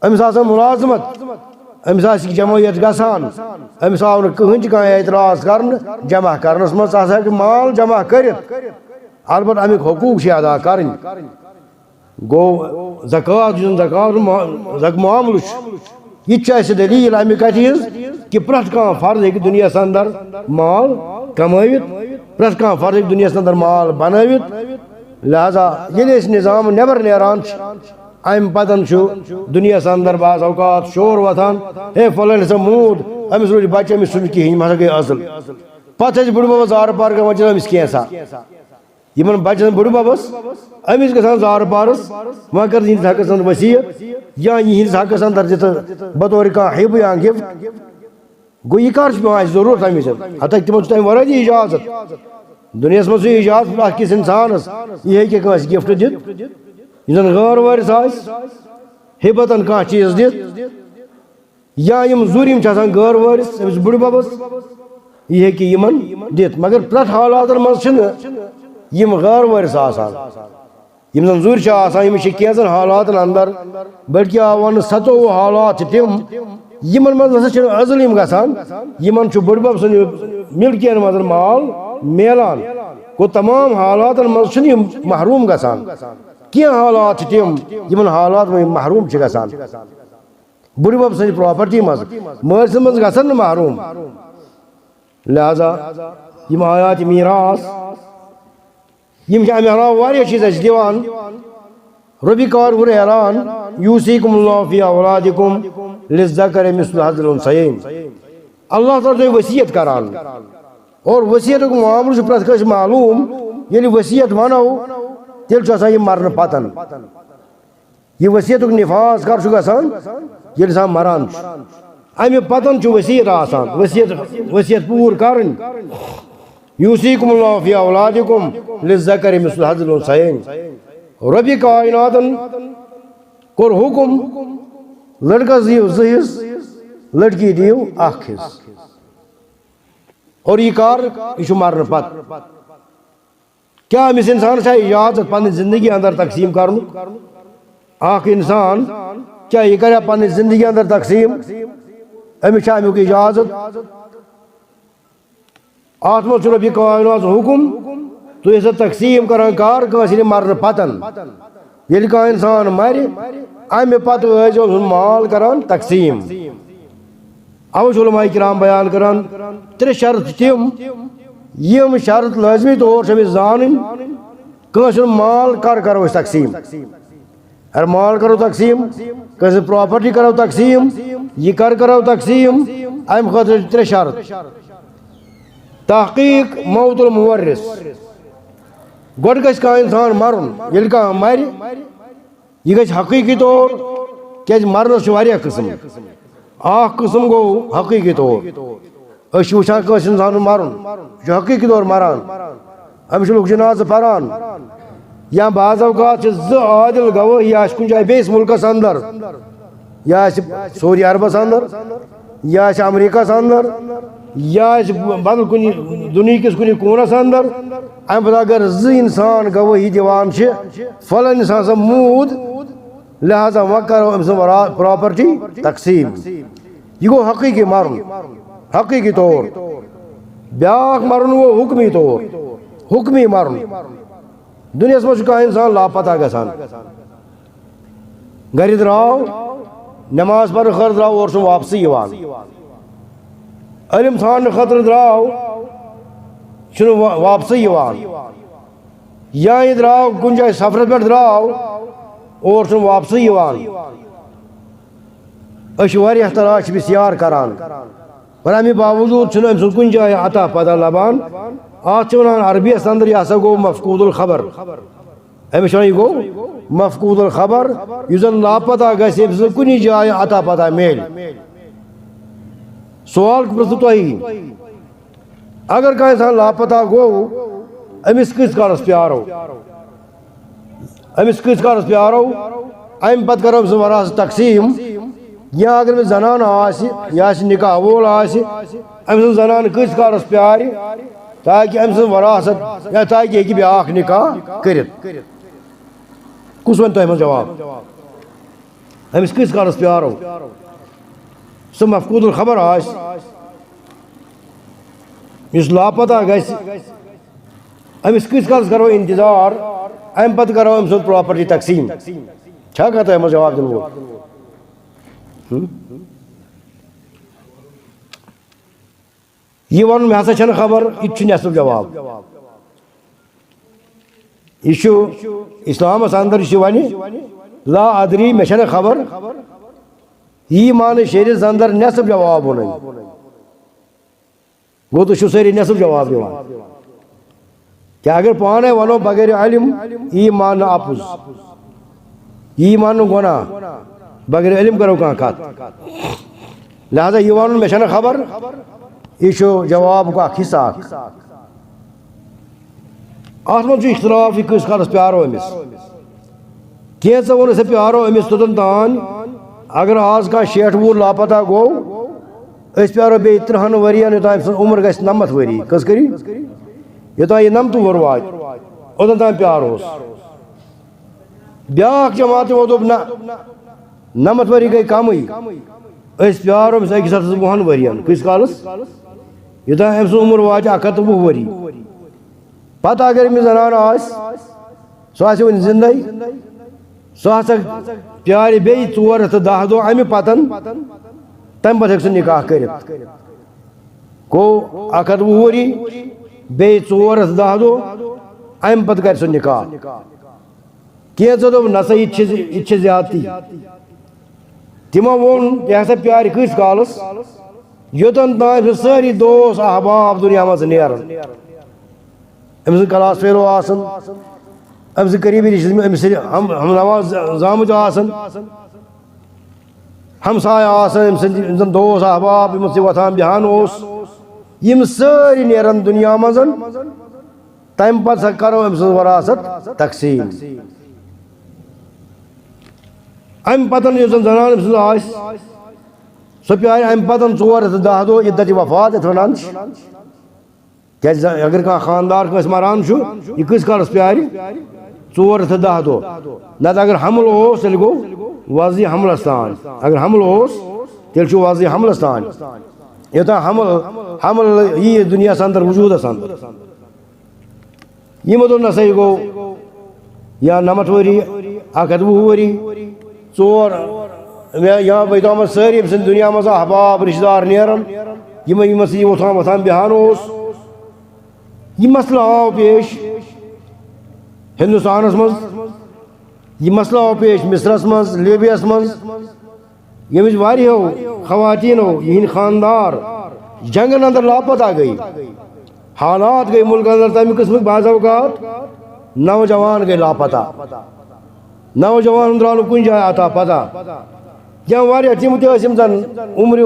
أمِس آسَن مُلازمَت، أمِس آسہِ جمعیت گژھان، أمِس آو نہٕ کٕہٕنۍ تہِ کانٛہہ اعتراض کَرنہٕ جمع کَرنَس منٛز، سُہ ہسا ہیٚکہِ مال جمع کٔرِتھ۔ البتہ اَمِکۍ حقوٗق چھِ ادا کرٕنۍ۔ گوٚو زکوٰۃ، یُس زن زکوٰۃ ما-، زک-، معاملہٕ چھُ، یہِ تہِ چھُ اَسہِ دٔلیٖل اَمہِ کَتھِ ہِنٛز کہِ پرٛٮ۪تھ کانٛہہ فرد ہیٚکہِ دُنیاہَس اندر مال کمٲوِتھ، پرٛٮ۪تھ کانٛہہ فرد ہیٚکہِ دُنیاہَس اندر مال بنٲوِتھ۔ لہذا ییٚلہِ أسۍ نظام نٮ۪بر نیران چھِ، اَمہِ پتن چھُ دُنیاہَس اندر بعض اوقات شور وۄتھان، "ہے، فلٲنۍ ہسا موٗد، أمِس روٗدۍ بچہِ، أمِس چھُنہٕ کِہیٖنۍ، یِم ہسا گٔے ازٕل۔" پتہٕ چھِ أسۍ بٕڈِ ببس زارٕ پار کران، وۄنۍ چھِنہٕ أمِس کینٛہہ سا۔ یِمن بچن بٕڈِ ببس، أمِس گژھان زارٕ پارس، وۄنۍ کر یِہنٛدِس حقس اندر وصیت یا یِہنٛدِس حقس اندر دِتھ بطور کانٛہہ ہبہٕ یا گفٹ۔ گوٚو یہِ کر چھُ پٮ۪وان اَسہِ ضروٗرت اَمِچ؟ ہتہ تِمن چھُ تَمہِ ورٲے تہِ اجازت۔ دُنیاہس منٛز چھُ اجازت پرٛٮ۪تھ کِس انسانس، یہِ ہیٚکہِ کٲنٛسہِ گفٹ دِتھ، یُس زن غٲر وٲرِث آسہِ، ہبتن کانٛہہ چیٖز دِتھ۔ یا یِم زُرۍ یِم چھِ آسان غٲر وٲرِث أمِس بٕڈِ ببس، یہِ ہیٚکہِ یِمن دِتھ۔ مگر پرٛٮ۪تھ حالاتن منٛز چھِنہٕ یِم غٲر وٲرِث آسان۔ یِم زن زُرۍ چھِ آسان، یِم چھِ کینٛژن حالاتن اندر، بلکہِ آو وننہٕ ستووُہ حالات چھِ تِم، یِمن منٛز ہسا چھِنہٕ عزل یِم گژھان، یِمن چھُ بٕڈِ بب سٕنٛدِ ملکین منٛز مال میلان۔ گوٚو تمام حالاتن منٛز چھِنہٕ یِم محروم گژھان۔ کینٛہہ حالات چھِ تِم، یِمن حالاتن منٛز یِم محروم چھِ گژھان۔ بٕڈِ بب سٕنٛزِ پراپرٹی منٛز، مٲلۍ سٕنٛز منٛز گژھن نہٕ محروم۔ لہذا یِم آیات میراث، یِم چھِ اَمہِ علاوٕ واریاہ چیٖز اَسہِ دِوان۔ رۄبِ کار کوٚر اعلان، "یوصیکم اللہ فی اولادکم للذکر مثل حظ الانثیین۔" اللہ تعالیٰ چھُ وصیت کران، اور وصیتُک معاملہٕ چھُ پرٛٮ۪تھ کٲنٛسہِ معلوٗم۔ ییٚلہِ وصیت وَنو، تیٚلہِ چھُ آسان یہِ مرنہٕ پتن۔ یہِ وصیتُک نفاذ کر چھُ گژھان؟ ییٚلہِ انسان مران چھُ۔ امہِ پتن چھُ وصیت آسان، وصیت، وصیت پوٗرٕ کرٕنۍ۔ یوصیکم اللہ فی اولادکم للذکر مثل حظ الانثیین۔ رۄبِ کائناتن کوٚر حکم، لڑکس دِیِو زٕ حصہٕ، لڑکی دِیِو اکھ حصہٕ۔ اور یہِ کر؟ یہِ چھُ مرنہٕ پتہٕ۔ کیا أمِس انسانس چھا اجازت پننہِ زندگی اندر تقسیم کرنُک؟ اکھ انسان کیا یہِ کریا پننہِ زندگی اندر تقسیم؟ أمِس چھا امیُک اجازت؟ اتھ منٛز چھُ رۄبِ کائنات حکم، تُہۍ ٲسِو تقسیم کران کر؟ کٲنٛسہِ ییٚلہِ مرنہٕ پتن، ییٚلہِ کانٛہہ انسان مرِ، امہِ پتہٕ ٲسۍزیو سُنٛد مال کران تقسیم۔ اوٕ چھِ علماء کرام بیان کران ترٛےٚ شرط تِم، یِم شرط لٲزمی طور چھِ أمِس زانٕنۍ، کٲنٛسہِ ہُنٛد مال کر کرو أسۍ تقسیٖم؟ اگر مال کرو تقسیٖم، کٲنٛسہِ ہٕنٛز پراپرٹی کرو تقسیٖم، یہِ کر کرو تقسیٖم؟ امہِ خٲطرٕ چھِ ترٛےٚ شرط۔ تحقیق موت المورث، گۄڈٕ گژھِ کانٛہہ انسان مرُن، ییٚلہِ کانٛہہ مرِ، یہِ گژھِ حقیقی طور، کیازِ مرنس چھِ واریاہ قٕسم۔ اکھ قٕسم گوٚو حقیقی طور، أسۍ چھِ وٕچھان کٲنٛسہِ انسانس مرُن، یہِ چھُ حقیقی طور مران، أمِس چھِ لُکھ جنازٕ پران، یا بعض اوقات چھِ زٕ عادل گوٲہی آسہِ کُنہِ جایہِ بیٚیِس مُلکس اندر، یا آسہِ سعودی عربس اندر، یا آسہِ امریکہس اندر، یا آسہِ بدل کُنہِ دُنیہکِس کُنہِ کوٗنس اندر، امہِ پتہٕ اگر زٕ انسان گوٲہی دِوان چھِ، فلٲنۍ انسان ہسا موٗد، لہذا وۄنۍ کرو أمۍ سٕنٛز ورا-، پراپرٹی تقسیٖم۔ یہِ گوٚو حقیٖقی مرُن، حقیٖقی طور۔ بیٛاکھ مرُن گوٚو حُکمی طور، حُکمی مرُن۔ دُنیاہَس منٛز چھُ کانٛہہ اِنسان لاپتہ گژھان۔ گرِ درٛاو، نماز پرنہٕ خٲطرٕ درٛاو، اورٕ چھُنہٕ واپسٕے یِوان۔ علم ژھانٛڈنہٕ خٲطرٕ درٛاو، چھُنہٕ وا-، واپسٕے یِوان۔ یا یہِ درٛاو کُنہِ جایہِ سفرس پٮ۪ٹھ درٛاو، اور چھُنہٕ واپسٕے یِوان۔ أسۍ چھِ واریاہ تلاش أمِس یار کران، مگر اَمہِ باوجوٗد چھُنہٕ أمۍ سُنٛد کُنہِ جایہِ اتا پتہ لبان۔ اَتھ چھِ وَنان عربیَس اندر، یہِ ہسا گوٚو مفقود الخبر۔ أمِس چھِ وَنان، یہِ گوٚو مفقود الخبر، یُس زَن لاپتہ گژھِ، أمِس نہٕ کُنہِ جایہِ اتا پتہ میلہِ۔ سوال پرٛژھٕ تۄہہِ، اگر کانٛہہ اِنسان لاپتہ گوٚو، أمِس کۭتِس کالَس پیارو؟ أمِس کۭتِس کالَس پیارو؟ اَمہِ پَتہٕ کَرو أمۍ سٕنٛز وراثت تقسیٖم۔ یا اگر أمِس زنانہٕ آسہِ، یا آسہِ نِکاح وول آسہِ، أمۍ سٕنٛز زنانہٕ کۭتِس کالَس پیارِ، تاکہِ أمۍ سٕنٛز وراثت، یا تاکہِ ہیٚکہِ بیٛاکھ نِکاح کٔرِتھ؟ کُس وَنہِ تۄہہِ منٛز جواب؟ أمِس کۭتِس کالَس پیارو؟ سُہ مفقود الخبر آسہِ، یُس لاپتہ گژھِ، أمِس کۭتِس کالَس کَرو اِنتظار؟ اَمہِ پَتہٕ کَرو أمۍ سٕنٛز پراپرٹی تقسیٖم۔ چھا کانٛہہ تۄہہِ منٛز جواب دِنہٕ وول؟ ہُم؟ یہِ وَنُن مےٚ ہسا چھَنہٕ خبر، یہِ تہِ چھُ نٮ۪صٕف جواب۔ یہِ چھُ اِسلامَس اَندَر، یہِ چھُ وَنہِ لا ادری، مےٚ چھَنہٕ خبر۔ یی معنی شیرِ زَندَر نٮ۪صٕف جواب ووٚنُن۔ گوٚو، تُہۍ چھِو سٲری نٮ۪صٕف جواب دِوان۔ کیٛاہ اگر پانَے وَنو بغیر علم، یی ماننہٕ اَپُز، یی ماننہٕ گۄناہ، بغیر علم کَرو کانٛہہ کَتھ۔ لہذا یہِ وَنُن مےٚ چھَنہٕ خبر، یہِ چھُ جوابُک اَکھ حصہٕ اَکھ۔ اَتھ منٛز چھُ اختلاف، یہِ کۭتِس کالَس پیارو أمِس۔ کینٛژو ووٚن، أسۍ پیارو أمِس توٚتَن تام، اگر آز کانٛہہ شیٹھ وُہُر لاپتہ گوٚو، أسۍ پیارو بیٚیہِ تٕرٛہَن ؤرِیَن، یوٚتام أمۍ سٕنٛز عمر گژھِ نَمَتھ ؤری۔ کٔژ کٔرِو؟ یوٚتام یہِ نَمتہٕ وُہُر واتہِ، اوٚتَن تام پیارہوس۔ بیٛاکھ جماعت تِمو دوٚپ، نہ، نَمَتھ ؤری گٔے کَمٕے، أسۍ پیارو أمِس أکِس ہَتَس وُہَن ؤرِیَن۔ کۭتِس کالَس؟ یوٚتام أمۍ سٕنٛز عمر واتہِ اَکھ ہَتھ تہٕ وُہ ؤری۔ پتہٕ اگر أمِس زنان آسہِ، سۄ آسہِ وُنہِ زندے، سۄ ہسا پیارِ بیٚیہِ ژور ہتھ تہٕ دَہ دۄہ اَمہِ پتن، تَمہِ پتہٕ ہیٚکہِ سُہ نکاح کٔرِتھ۔ گوٚو اَکھ ہَتھ وُہ ؤری، بیٚیہِ ژور ہتھ دَہ دۄہ، اَمہِ پتہٕ کرِ سُہ نکاح۔ کینٛژو دوٚپ، نسا، یہِ تہِ چھِ، یہِ تہِ چھِ زیادتی۔ تِمو ووٚن، یہِ ہسا پیارِ کۭتِس کالس؟ یوٚتن تام سُہ سٲری دوس احباب دُنیا منٛز نیرن۔ أمۍ سٕنٛدۍ کلاس فیلو آسن، أمۍ سٕنٛدۍ قریبی رشتہٕ، أمۍ سٕنٛدۍ ہم، ہم نوا ز-، زامٕتۍ آسن، ہمسایہِ آسن، أمۍ سٕنٛدۍ، یِم زن دوس احباب، یِمن سۭتۍ وۄتھان بیٚہان اوس، یِم سٲری نیرن دُنیا منٛز۔ تَمہِ پتہٕ سا کرو أمۍ سٕنٛز وراثت تقسیٖم۔ اَمہِ پتہٕ یُس زن زنان أمۍ سٕنٛز آسہِ، سۄ پیارِ اَمہِ پتہٕ ژور ہتھ تہٕ دَہ دۄہ عدت وفات یَتھ وَنان چھِ۔ کیٛازِ اگر کانٛہہ خانٛدار کٲنٛسہِ مران چھُ، یہِ کۭتِس کالس پیارِ؟ ژور ہتھ تہٕ دَہ دۄہ۔ نتہٕ اگر حمل اوس، تیٚلہِ گوٚو وضعِ حملس تام۔ اگر حمل اوس، تیٚلہِ چھُ وضعِ حملس تام۔ یوٚتام حمل، حمل ییہِ دُنیاہس اندر، وجوٗدس اندر۔ یِمو دوٚپ، نسا، یہِ گوٚو یا نَمَتھ ؤری، اَکھ ہَتھ وُہ ؤری، ژور، یا، یا بیٚیہِ تامَتھ سٲری أمۍ سٕنٛدِ دُنیا منٛز احباب، رِشتہٕ دار نیران، یِمَن، یِمَن سۭتۍ یہِ وۄتھان وۄتھان بیٚہان اوس۔ یہِ مسلہٕ آو پیش ہِندُستانَس منٛز، یہِ مسلہٕ آو پیش مصرَس منٛز، لیبیاہَس منٛز۔ ییٚمِچ واریاہو خواتیٖنو، یِہِنٛدۍ خانٛدار جنگن اندر لاپتہ گٔے۔ حالات گٔے مُلکن اندر تَمہِ قٕسمٕکۍ، بعض اوقات نوجوان گٔے لاپتہ۔ نوجوان درٛاو نہٕ کُنہِ جایہِ عطا پتہ۔ یا واریاہ تِم تہِ ٲسۍ، یِم زن عمرِ،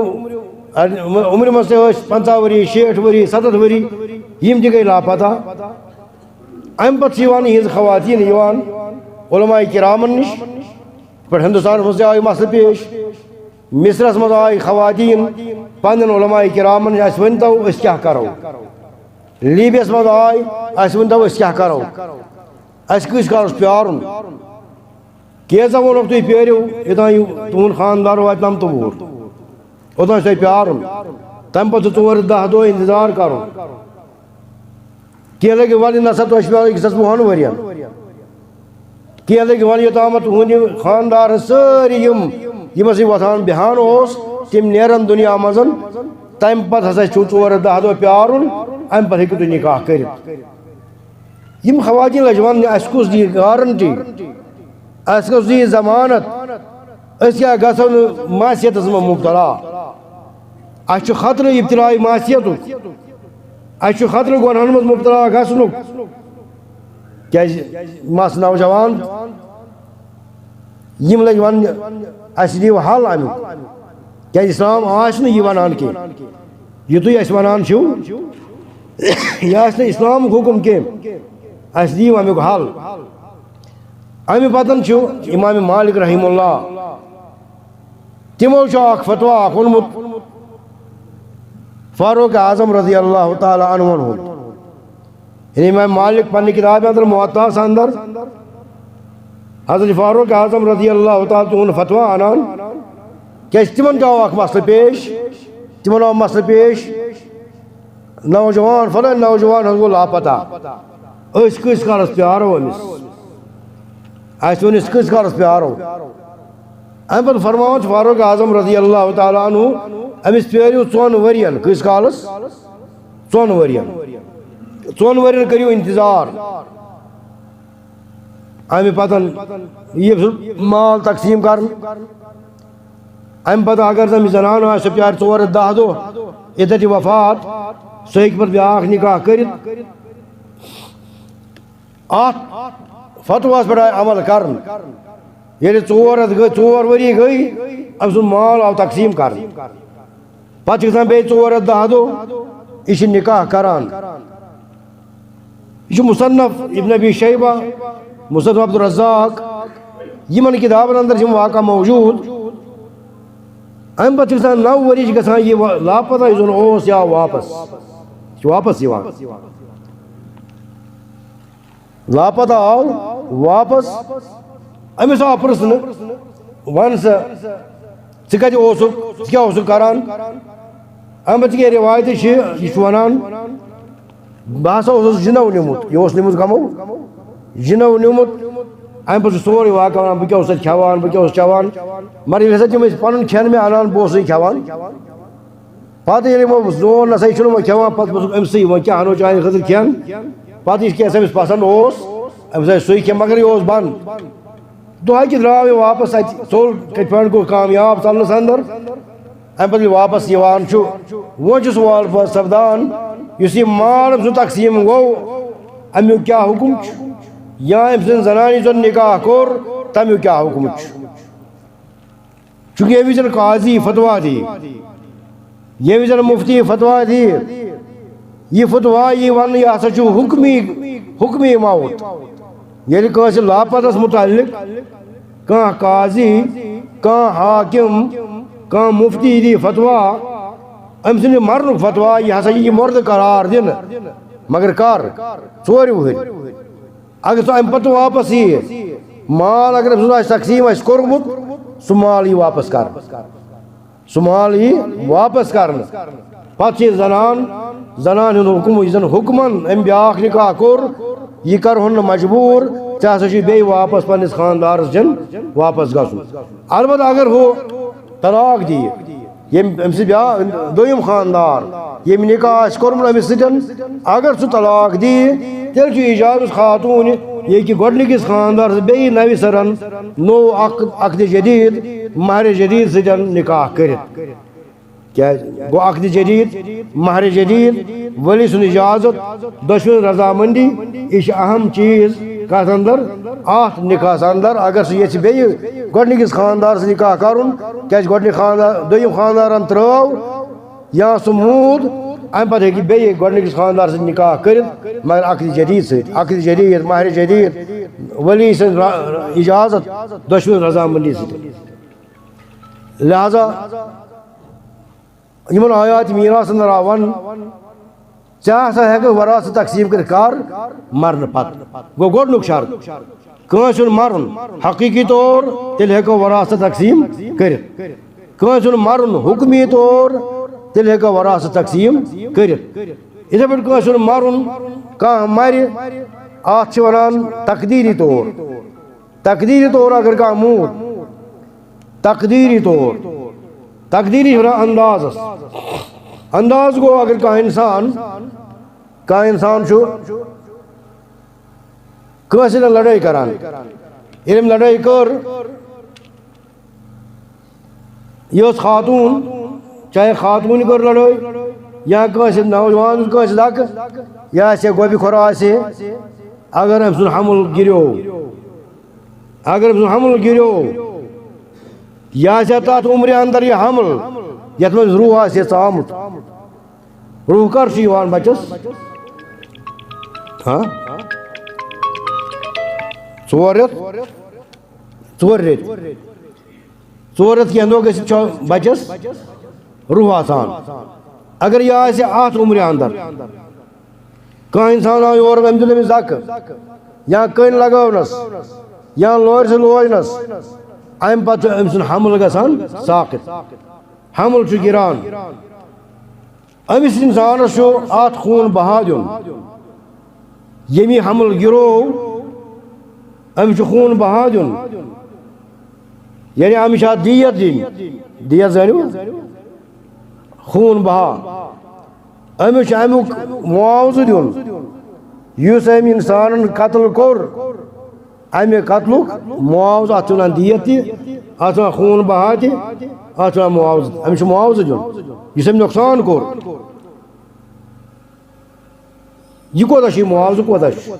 عمرِ منٛز تہِ ٲسۍ پنٛژاہ ؤری، شیٹھ ؤری، ستتھ ؤری، یِم تہِ گٔے لاپتہ۔ اَمہِ پتہٕ چھِ یِوان یِہٕنٛز خواتیٖن یِوان علماء کرامن نِش، پٮ۪ٹھ ہندوستانس منٛز تہِ آو یہِ مسلہٕ پیش۔ مصرس منٛز آے خواتیٖن پننٮ۪ن علماء کرامن نِش، "اَسہِ ؤنۍ تو، أسۍ کیٛاہ کرو؟" لیبیس منٛز آے، "اَسہِ ؤنۍ تو، أسۍ کیٛاہ کرو؟ اَسہِ کۭتِس کالس پیارُن؟" کینٛژھا ووٚنُکھ، "تُہۍ پیٲرِو، یوٚتام یہِ تُہُنٛد خانٛدار واتہِ نَمتہٕ وُہُر، اوٚتام چھُ تۄہہِ پیارُن، تَمہِ پتہٕ چھُ ژور دَہ دۄہ انتظار کرُن۔" کینٛہہ لٔگۍ وَنٕنۍ، "نسا، تۄہہِ چھُ پیٚوان أکِس ہَتس وُہَن ؤرِین۔" کینٛہہ لٔگۍ وَنٕنۍ، "یوٚتامَتھ تُہُنٛد یہِ خانٛدار، سٲری یِم، یِم ہسا وۄتھان بیٚہان اوس، تِم نیرَن دُنیا منٛز، تَمہِ پَتہٕ ہسا چھُو ژور دَہ دۄہ پیٛارُن، اَمہِ پَتہٕ ہیٚکِو تُہۍ نِکاح کٔرِتھ۔" یِم خواتیٖن لٔجہِ وَننہِ، "اَسہِ کُس دِیہِ گارنٹی؟ اَسہِ کُس دِیہِ ضمانت؟ أسۍ کیٛاہ گژھو نہٕ معصیتَس منٛز مُبتلا؟" اَسہِ چھُ خطرٕ ابتلاء معصیتُک، اَسہِ چھُ خطرٕ گۄنہَن منٛز مُبتلا گژھنُک۔ کیٛازِ مَس نوجوان یِم لٔگۍ وَننہِ، اَسہِ دِیِو حل اَمیُک۔ کیٛازِ اِسلام آسہِ نہٕ یہِ وَنان کینٛہہ۔ یہِ تُہۍ اَسہِ وَنان چھِو، یہِ آسہِ نہٕ اِسلامُک حُکُم کینٛہہ۔ اَسہِ دِیِو اَمیُک حل۔ اَمہِ پَتَن چھُ اِمام مالِک رحمہ اللہ، تِمو چھُ اَکھ فتویٰ اَکھ اوٚنمُت فاروق اعظم رضی اللہ تعالیٰ عنہ ہُنٛد۔ یعنی اِمام مالِک پنٛنہِ کِتابہِ اندر، موطاہَس اندر، حضرت فاروق اعظم رضی اللہ تعالیٰ تِہُنٛد فتویٰ اَنان، کیٛازِ تِمَن تہِ آو اَکھ مسلہٕ پیش، تِمَن آو مسلہٕ پیش، نوجوان، فلاں نوجوان حظ گوٚو لاپتہ۔ أسۍ کۭتِس کالس پیارو أمِس؟ اَسہِ ووٚن، أسۍ کۭتِس کالس پیارو؟ اَمہِ پتہٕ فرماوان چھُ فاروق اعظم رضی اللہ تعالیٰ عنہ، أمِس پیٲرِو ژۄن ؤرین۔ کۭتِس کالس؟ ژۄن ؤرین۔ ژۄن ؤرین کٔرِو انتظار۔ اَمہِ پتہٕ یہِ سُہ مال تقسیٖم کرنہٕ۔ اَمہِ پتہٕ اگر زن زنان آسہِ، سۄ پیارِ ژور رٮ۪تھ دَہ دۄہ، عدت وفات، سۄ ہیٚکہِ پتہٕ بیٛاکھ نکاح کٔرِتھ۔ اَتھ فتواہَس پٮ۪ٹھ آیہِ عمل کرنہٕ۔ ییٚلہِ ژور رٮ۪تھ گٔے، ژور ؤری گٔے، أمۍ سُنٛد مال آو تقسیٖم کرنہٕ۔ پتہٕ چھِ گژھان بیٚیہِ ژور رٮ۪تھ دَہ دۄہ، یہِ چھِ نکاح کران۔ یہِ چھُ مصنف ابن ابی شیبہ، مصنف عبدالرزاق، یِمن کِتابن اندر چھِ یِم واقعہ موجود۔ اَمہِ پتہٕ چھِ گژھان نَو ؤری چھِ گژھان یہِ وا-، لاپتہ، یُس زن اوس، یہِ آو واپس، یہِ چھُ واپس یِوان۔ لاپتہ آو واپس، أمِس آو پرژھنہٕ، وَن سا، ژٕ کَتہِ اوسُکھ، ژٕ کیٛاہ اوسُکھ کران؟ اَمہِ پتہٕ چھِ کینٛہہ رِوایتہٕ چھِ، یہِ چھُ وَنان، بہٕ ہسا اوسُس جِنو نیوٗمُت، یہِ اوس نیوٗمُت کَمو؟ جِنو نیوٗمُت۔ اَمہِ پتہٕ چھُ سورُے واقعہ وَنان، بہٕ کیٛاہ اوسُس اَتہِ کھٮ۪وان، بہٕ کیٛاہ اوسُس چٮ۪وان، مگر ییٚلہِ ہسا تِم ٲسۍ پَنُن کھٮ۪ن مےٚ اَنان، بہٕ اوسُے کھٮ۪وان۔ پتہٕ ییٚلہِ یِمو زون نہ سا، یہِ چھُنہٕ وۄنۍ کھٮ۪وان، پتہٕ پرٛژھُکھ أمۍ سٕے، وۄنۍ کیٛاہ اَنو چانہِ خٲطرٕ کھٮ۪ن؟ پتہٕ یہِ کیٛاہ أمِس پسنٛد اوس، أمِس آسہِ سُے کھٮ۪ن، مگر یہِ اوس بنٛد۔ دۄہے کہِ درٛاو یہِ واپس اَتہِ، ژوٚل کِتھ پٲٹھۍ گوٚو کامیاب ژَلنَس اندر۔ اَمہِ پتہٕ ییٚلہِ واپس یِوان چھُ، وۄنۍ چھُ سوال پٲدٕ سپدان، یُس یہِ مال أمۍ سُنٛد تقسیٖم گوٚو، اَمیُک کیٛاہ حُکم چھُ؟ یا أمۍ سٕنٛزِ زنانہِ یُس زَن نکاح کوٚر، تَمیُک کیٛاہ حُکم چھُ؟ چونکہ ییٚمہِ وِزِ قاضی فتوا دی، ییٚمہِ وِزِ مفتی فتوا دی، یہِ فتوا یی وننہٕ، یہِ ہسا چھُ حُکمی، حُکمی موت۔ ییٚلہِ کٲنٛسہِ لاپتس متعلق کانٛہہ قاضی، کانٛہہ حاکم، کانٛہہ مفتی دی فتوا، أمۍ سٕنٛدِ مرنُک فتوا، یہِ ہسا یی مُردٕ قرار دِنہٕ۔ مگر کر؟ ژورِ وُہٕرۍ۔ اگر سُہ اَمہِ پتہٕ واپس ییہِ، مال اگر أمۍ سُنٛد آسہِ تقسیٖم آسہِ کوٚرمُت، سُہ مال یی واپس کرنہٕ۔ سُہ مال یی واپس کرنہٕ۔ پتہٕ چھِ زنان، زنان ہُنٛد حُکم، یُس زن حُکمن أمۍ بیٛاکھ نکاح کوٚر، یہِ کرہون نہٕ مجبوٗر، ژےٚ ہسا چھُے بیٚیہِ واپس پننِس خانٛدارس دیُن، واپس گژھُن۔ البتہ اگر ہُہ طلاق دِیہِ، ییٚمۍ، أمۍ سٕنٛدِ بیٛا-، دوٚیِم خانٛدار، ییٚمۍ نکاح آسہِ کوٚرمُت أمِس سۭتۍ، اگر سُہ طلاق دِیہِ، تیٚلہِ چھُ اجازت خاتوٗنہِ، یہِ ہیٚکہِ گۄڈٕنِکِس خانٛدارس بیٚیہِ نَوِ سرن نوٚو عقد، عقدِ جدید، مہرِ جدید سۭتۍ نکاح کٔرِتھ۔ کیٛازِ؟ گوٚو عقدِ جدید، مہرِ جدید، ولی سُنٛد اجازت، دۄشوٕنۍ رضامندی، یہِ چھِ اہم چیٖز کتھ اندر، اتھ نکاحس اندر۔ اگر سُہ یژھِ بیٚیہِ گۄڈٕنِکِس خانٛدارس نکاح کرُن، کیٛازِ گۄڈٕنِکۍ خانٛدار، دوٚیِم خانٛدارن ترٲو یا سُہ موٗد، امہِ پتہٕ ہیٚکہِ بیٚیہِ گۄڈٕنِکِس خانٛدارس سۭتۍ نکاح کٔرِتھ، مگر عقدِ جدید سۭتۍ، عقدِ جدید، مہرِ جدید، ولی سٕنٛز را-، اجازت، دۄشوٕنۍ رضامندی سۭتۍ۔ لہذا یِمن آیات میراث اندر آو وننہٕ، ژےٚ ہسا ہٮ۪کہٕ وراثت تقسیٖم کٔرِتھ۔ کر؟ مرنہٕ پتہٕ۔ گوٚو گۄڈٕنیُک شرط، کٲنٛسہِ ہُنٛد مرُن حقیٖقی طور، تیٚلہِ ہٮ۪کو وراثت تقسیٖم کٔرِتھ۔ کٲنٛسہِ ہُنٛد مرُن حُکمی طور، تیٚلہِ ہٮ۪کو وراثت تقسیٖم کٔرِتھ۔ یِتھے پٲٹھۍ کٲنٛسہِ ہُنٛد مرُن، کانٛہہ مرِ، اتھ چھِ ونان تقدیٖری طور۔ تقدیٖری طور اگر کانٛہہ موٗد، تقدیٖری طور، تقدیٖری چھِ وَنان اندازس۔ انداز گوٚو، اگر کانٛہہ اِنسان، کانٛہہ اِنسان چھُ کٲنٛسہِ سۭتۍ لڑٲے کران، ییٚلہِ أمۍ لڑٲے کٔر، یہِ ٲس خاتوٗن، چاہے خاتوٗنہِ کٔر لڑٲے یا کٲنٛسہِ نوجوان، کٲنٛسہِ لڑکہٕ، یہِ آسہِ ہے گۄبہِ کھۄر آسہِ ہے، اگر أمۍ سُنٛد حمل گِریو، اگر أمۍ سُنٛد حمل گِریو، یہِ آسہِ ہے تَتھ عمرِ اندر یہِ حمل، یَتھ منٛز روح آسہِ ہے ژامُت۔ روح کر چھُ یِوان بچس؟ ہاں؟ ژور رٮ۪تھ؟ ژور رٮ۪تھ۔ ژور رٮ۪تھ کینٛہہ دۄہ گٔژھِتھ چھُ بچس روح آسان۔ اگر یہِ آسہِ اتھ عمرِ اندر، کانٛہہ انسان آو یور، أمۍ دیُت أمِس دکہٕ، یا کٔنۍ لگٲونس، یا لورِ سۭتۍ لوجنس، امہِ پتہٕ چھُ أمۍ سُنٛد حمل گژھان ساقط۔ حمل چھُ گِران۔ أمِس اِنسانَس چھُ اَتھ خوٗن بہا دیُن۔ ییٚمہِ حمل گِرو، أمِس چھُ خوٗن بہا دیُن۔ یعنی أمِس چھا دیت دِنۍ؟ دیت زٲنِو؟ خوٗن بہا۔ أمِس چھُ اَمیُک معاوضہٕ دیُن۔ یُس أمۍ اِنسانَن قتل کوٚر، اَمہِ قتلُک معاوضہٕ، اَتھ چھِ وَنان دیت تہِ، اَتھ چھِ وَنان خوٗن بہا تہِ، اَتھ چھِ وَنان معاوضہٕ۔ أمِس چھُ معاوضہٕ دیُن، یُس أمۍ نۄقصان کوٚر۔ یہِ کوٗتاہ چھُ، یہِ معاوضہٕ کوٗتاہ چھُ؟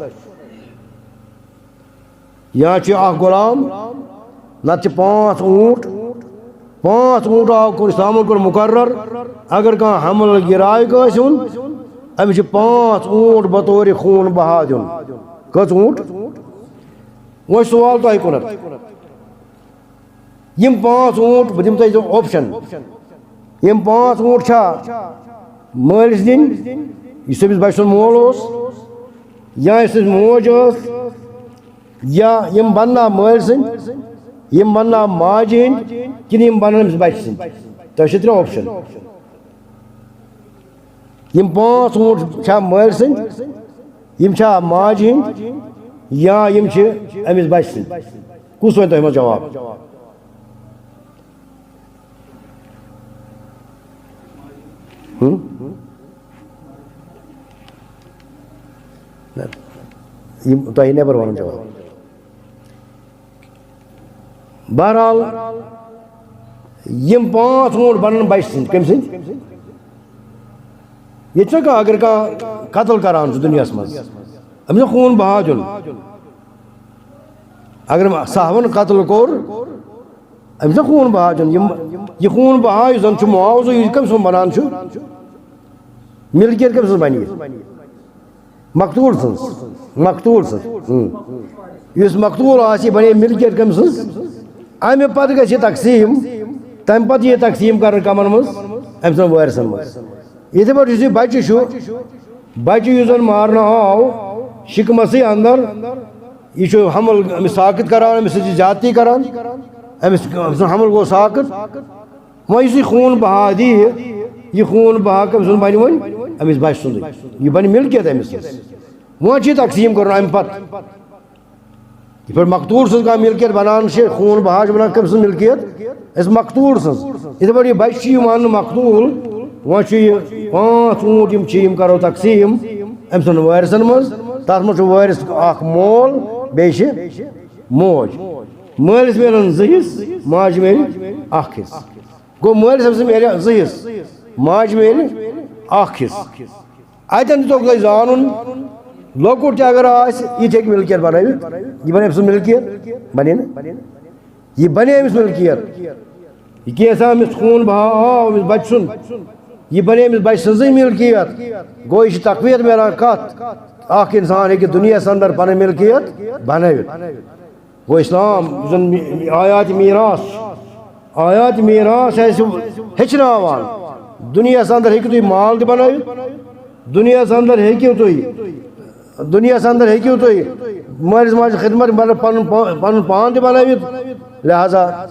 یا چھُ اکھ غلام، نتہٕ چھِ پانٛژھ اوٗنٹ، پانٛژھ اوٗنٹ آو، کوٚر اِسلامن کوٚر مُقرر، اگر کانٛہہ حمل گِراے کٲنٛسہِ ہُنٛد، أمِس چھِ پانٛژھ اوٗنٹ بطورِ خوٗن بہا دیُن۔ کٔژ اوٗنٹ؟ وۄنۍ چھُ سوال تۄہہِ کُنتھ۔ یِم پانٛژھ اوٗنٹ، بہٕ دِمہٕ تۄہہِ option۔ یِم پانٛژھ اوٗنٹ چھا مٲلِس دِنۍ، یُس أمِس بَچہٕ سُنٛد مول اوس، یا یُس أمِس موج ٲس، یا یِم بَننا مٲلۍ سٕنٛدۍ، یِم بَننا ماجہِ ہٕنٛدۍ، کِنہٕ یِم بَنن أمِس بَچہٕ سٕنٛدۍ؟ تۄہہِ چھِ ترٛےٚ option۔ یِم پانٛژھ اوٗنٹ چھا مٲلۍ سٕنٛدۍ، یِم چھا ماجہِ ہٕنٛدۍ، یا یِم چھِ أمِس بَچہٕ سٕنٛدۍ؟ کُس وَنہِ تۄہہِ منٛز جواب؟ ہُم؟ نہ، یِم تۄہہِ نٮ۪بر وَنُن جواب۔ بہرحال، یِم پانٛژھ اوٗنٹ بَنَن بَچہٕ سٕنٛدۍ۔ کٔمۍ سٕنٛدۍ؟ ییٚتہِ چھُنہ کانٛہہ، اگر کانٛہہ قتل کران چھُ دُنیاہَس منٛز، أمِس چھُ خوٗن بہا دیُن۔ اگر أمۍ سہون قتل کوٚر، أمِس چھُ خوٗن بہا دیُن۔ یِم، یہِ خوٗن بہا یُس زَن چھُ معاوضہٕ، یہِ کٔمۍ سُنٛد بَنان چھُ؟ مِلکیت کٔمۍ سٕنٛز بَنہِ یہِ؟ مقتوٗل سٕنٛز۔ مقتوٗل سٕنٛز۔ ہُم۔ یُس مقتوٗل آسہِ، یہِ بَنے مِلکیت کٔمۍ سٕنٛز؟ اَمہِ پَتہٕ گژھِ یہِ تقسیٖم۔ تَمہِ پَتہٕ یہِ تقسیٖم کَرنہٕ کَمَن منٛز؟ أمۍ سٕنٛدٮ۪ن وٲرثَن منٛز۔ یِتھَے پٲٹھۍ یُس یہِ بَچہٕ چھُ، بَچہٕ یُس زَن مارنہٕ آو شِکمَسٕے اَندَر، یہِ چھُ حمل أمِس ساقط کَران، أمِس سۭتۍ چھِ زیادتی کَران، أمِس، أمۍ سُنٛد حمل گوٚو ساقط۔ وۄنۍ یُس یہِ خوٗن بہا دِیہِ، یہِ خوٗن بہا کٔمۍ سُنٛد بَنہِ وۄنۍ؟ أمِس بَچہٕ سُنٛدُے۔ یہِ بَنہِ مِلکیت أمِس سٕنٛز۔ وۄنۍ چھِ یہِ تقسیٖم کَرُن اَمہِ پَتہٕ۔ یِتھ پٲٹھۍ مقتوٗل سٕنٛز کانٛہہ مِلکیت بَنان چھِ، خوٗن بہا چھِ بَنان کٔمۍ سٕنٛز مِلکیت؟ أمِس مقتوٗل سٕنٛز۔ یِتھَے پٲٹھۍ یہِ بَچہٕ چھُ یِوان نہٕ مقتوٗل، وۄنۍ چھُ یہِ پانٛژھ اوٗنٹ یِم چھِ، یِم کَرو تقسیٖم أمۍ سٕنٛدٮ۪ن وٲرثَن منٛز۔ تَتھ منٛز چھُ وٲرِث اَکھ مول، بیٚیہِ چھِ موج۔ مٲلِس میلَن زٕ حِصہٕ، ماجہِ میلہِ اَکھ حِصہٕ۔ گوٚو مٲلِس أمۍ سٕنٛدِ میلہِ زٕ حِصہٕ، ماجہِ میلہِ اَکھ حِصہٕ۔ اَتٮ۪ن دیُتُکھ تۄہہِ زانُن، لۄکُٹ تہِ اگر آسہِ، یہِ تہِ ہیٚکہِ مِلکیت بَنٲوِتھ۔ یہِ بَنہِ أمۍ سٕنٛز مِلکیت؟ بَنے نہٕ؟ یہِ بَنے أمِس مِلکیت۔ یہِ کینٛژھا أمِس خوٗن بہا آو أمِس بَچہٕ سُنٛد، یہِ بَنے أمِس بَچہٕ سٕنٛزٕے مِلکیت۔ گوٚو، یہِ چھِ تقویت میلان کَتھ؟ اَکھ اِنسان ہیٚکہِ دُنیاہَس اَندَر پَنٕنۍ مِلکیت بَنٲوِتھ۔ گوٚو اِسلام، یُس زَن می-، آیات میٖراث چھُ، آیات میٖراث چھُ اَسہِ ہیٚچھناوان، دُنیاہَس اَندَر ہیٚکِو تُہۍ مال تہِ بَنٲوِتھ، دُنیاہَس اَندَر ہیٚکِو تُہۍ، دُنیاہَس اَندَر ہیٚکِو تُہۍ مٲلِس ماجہِ خدمت، مطلب، پَنُن پا-، پَنُن پان تہِ بَنٲوِتھ۔ لہذا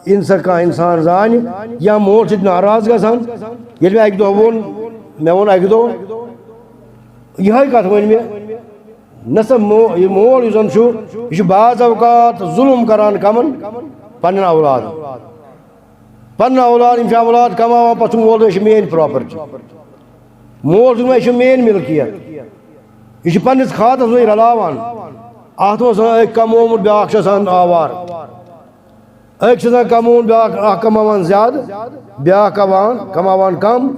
ییٚمہِ ساتہٕ کانٛہہ اِنسان زانہِ یا مول چھُ ناراض گژھان، ییٚلہِ مےٚ اَکہِ دۄہ ووٚن، مےٚ ووٚن اَکہِ دۄہ، یِہوٚے کَتھ ؤنۍ مےٚ، نہ سا مو-، یہِ مول یُس زَن چھُ، یہِ چھُ بعض اوقات ظُلُم کَران کَمَن؟ پنٛنٮ۪ن اولادَن۔ پنُن اولاد، یِم چھِ اولاد کماوان، پتہٕ چھُ مول دَپان، "یہِ چھِ میٲنۍ property۔" مول چھُ دَپان، "یہِ چھِ میٲنۍ مِلکیت۔" یہِ چھُ پننِس کھاتس منٛز رلاوان۔ اتھ منٛز چھُ آسان أکۍ کمومُت، بیٛاکھ چھُ آسان آوار۔ أکۍ چھُ آسان کمومُت، بیٛاکھ، اکھ کماوان زیادٕ، بیٛاکھ کماوان، کماوان کم۔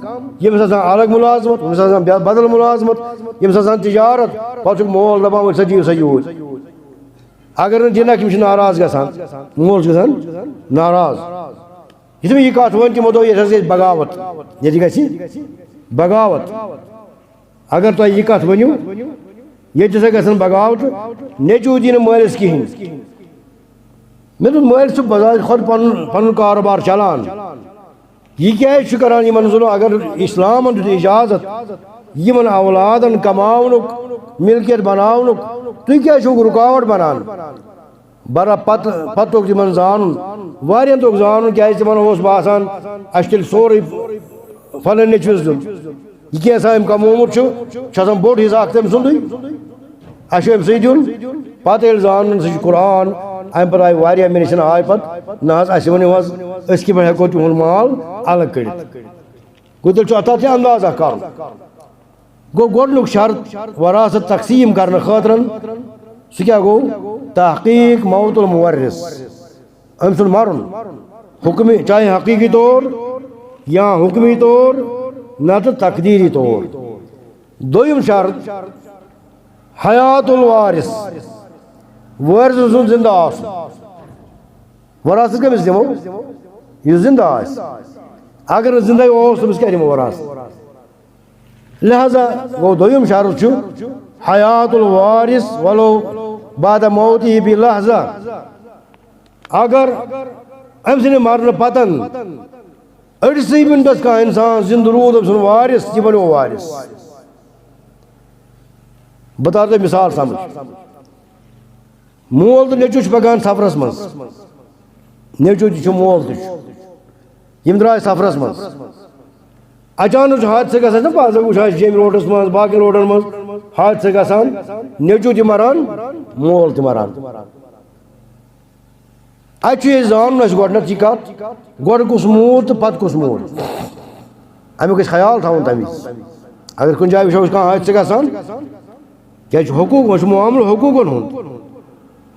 ییٚمِس آسان الگ مُلازمت، ییٚمِس آسان بے-، بدل مُلازمت، ییٚمِس آسان تجارت، پتہٕ چھُ مول دَپان، "وۄنۍ سا دِیِو سا یوٗرۍ۔" اگر نہٕ دِنَکھ، یِم چھِ ناراض گژھان، مول چھُ گژھان ناراض۔ یُتھُے مےٚ یہِ کَتھ ؤنۍ، تِمو دوٚپ، "ییٚتہِ حظ گژھِ بغاوت، ییٚتہِ گژھِ بغاوت۔ اگر تۄہہِ یہِ کَتھ ؤنِو، ییٚتہِ ہسا گژھن بغاوت، نیٚچوٗ دی نہٕ مٲلِس کِہیٖنۍ۔" مےٚ دوٚپ، مٲلۍ چھُ بظاہر خۄد پَنُن، پَنُن کاروبار چلان۔ یہِ کیٛازِ چھُ کران یِمن ظُلُم؟ اگر اِسلامن دیُت اِجازت یِمن اولادن کماونُک، مِلکیت بناونُک، تُہۍ کیٛازِ چھِو رُکاوٹ بنان؟ برا پتہٕ، پتہٕ توٚگ تِمن زانُن، واریاہن توٚگ زانُن، کیٛازِ تِمن اوس باسان، اَسہِ چھُ تیٚلہِ سورُے فلٲنۍ نیٚچوِس دیُن۔ یہِ کینٛژھا أمۍ کمومُت چھُ، چھُ آسان بوٚڑ حصہٕ اکھ تٔمۍ سُنٛدُے۔ اَسہِ چھُ أمۍ سٕے دیُن۔ پَتہٕ ییٚلہِ زانُن سُہ چھُ قرآن، اَمہِ پَتہٕ آیہِ واریاہ مےٚ نِش آے پَتہٕ، نہ حظ، اَسہِ ؤنِو حظ، أسۍ کِتھ پٲٹھۍ ہٮ۪کو تِہُنٛد مال الگ کٔڑِتھ؟ گوٚو تیٚلہِ چھُ اَتھ تَتھ تہِ اندازہ کَرُن۔ گوٚو گۄڈٕنیُک شرط وراثت تقسیٖم کرنہٕ خٲطرٕ، سُہ کیٛاہ گوٚو؟ تحقیق موت المورث، أمۍ سُنٛد مرُن، حکمی، چاہے حقیقی طور یا حکمی طور، نتہٕ تقدیری طور۔ دوٚیِم شرط، حیات الوارث، وٲرث سُنٛد زِنٛدٕ آسُن۔ وراثت کٔمِس دِمو؟ یُس زِنٛدٕ آسہِ۔ اگر نہٕ زِنٛدَے اوس، تٔمِس کیٛاہ دِمو وراثت؟ لہذا گوٚو دوٚیِم شرط چھُ حیات الوارث ولو بعد موتہ بلحظہ۔ اگر أمۍ سٕنٛدِ مرنہٕ پتن أڑسٕے مِنٹس کانٛہہ اِنسان زِنٛدٕ روٗد، أمۍ سُنٛد وارث، یہِ بنیو وارث۔ بہٕ تارٕ تۄہہِ مثال سمجھ۔ مول تہٕ نیٚچوٗ چھِ پکان سفرس منٛز، نیٚچوٗ تہِ چھُ، مول تہِ چھُ، یِم درٛاے سفرس منٛز۔ اچانک چھُ حادثہٕ گژھان، چھِنہ بعض وٕچھان أسۍ جیٚمۍ روڈس منٛز، باقین روڈن منٛز حادثہٕ گژھان، نیٚچوٗ تہِ مران، مول تہِ مران۔ اَتہِ چھُ یہِ زانُن اَسہِ گۄڈٕنٮ۪تھ یہِ کَتھ، گۄڈٕ کُس موٗد تہٕ پَتہٕ کُس موٗد۔ اَمیُک گژھِ خیال تھاوُن تَمہِ وِزِ۔ اگر کُنہِ جایہِ وٕچھو أسۍ کانٛہہ حٲدثہٕ گژھان، کیٛازِ چھُ حقوٗق، وۄنۍ چھُ معاملہٕ حقوٗقَن ہُنٛد۔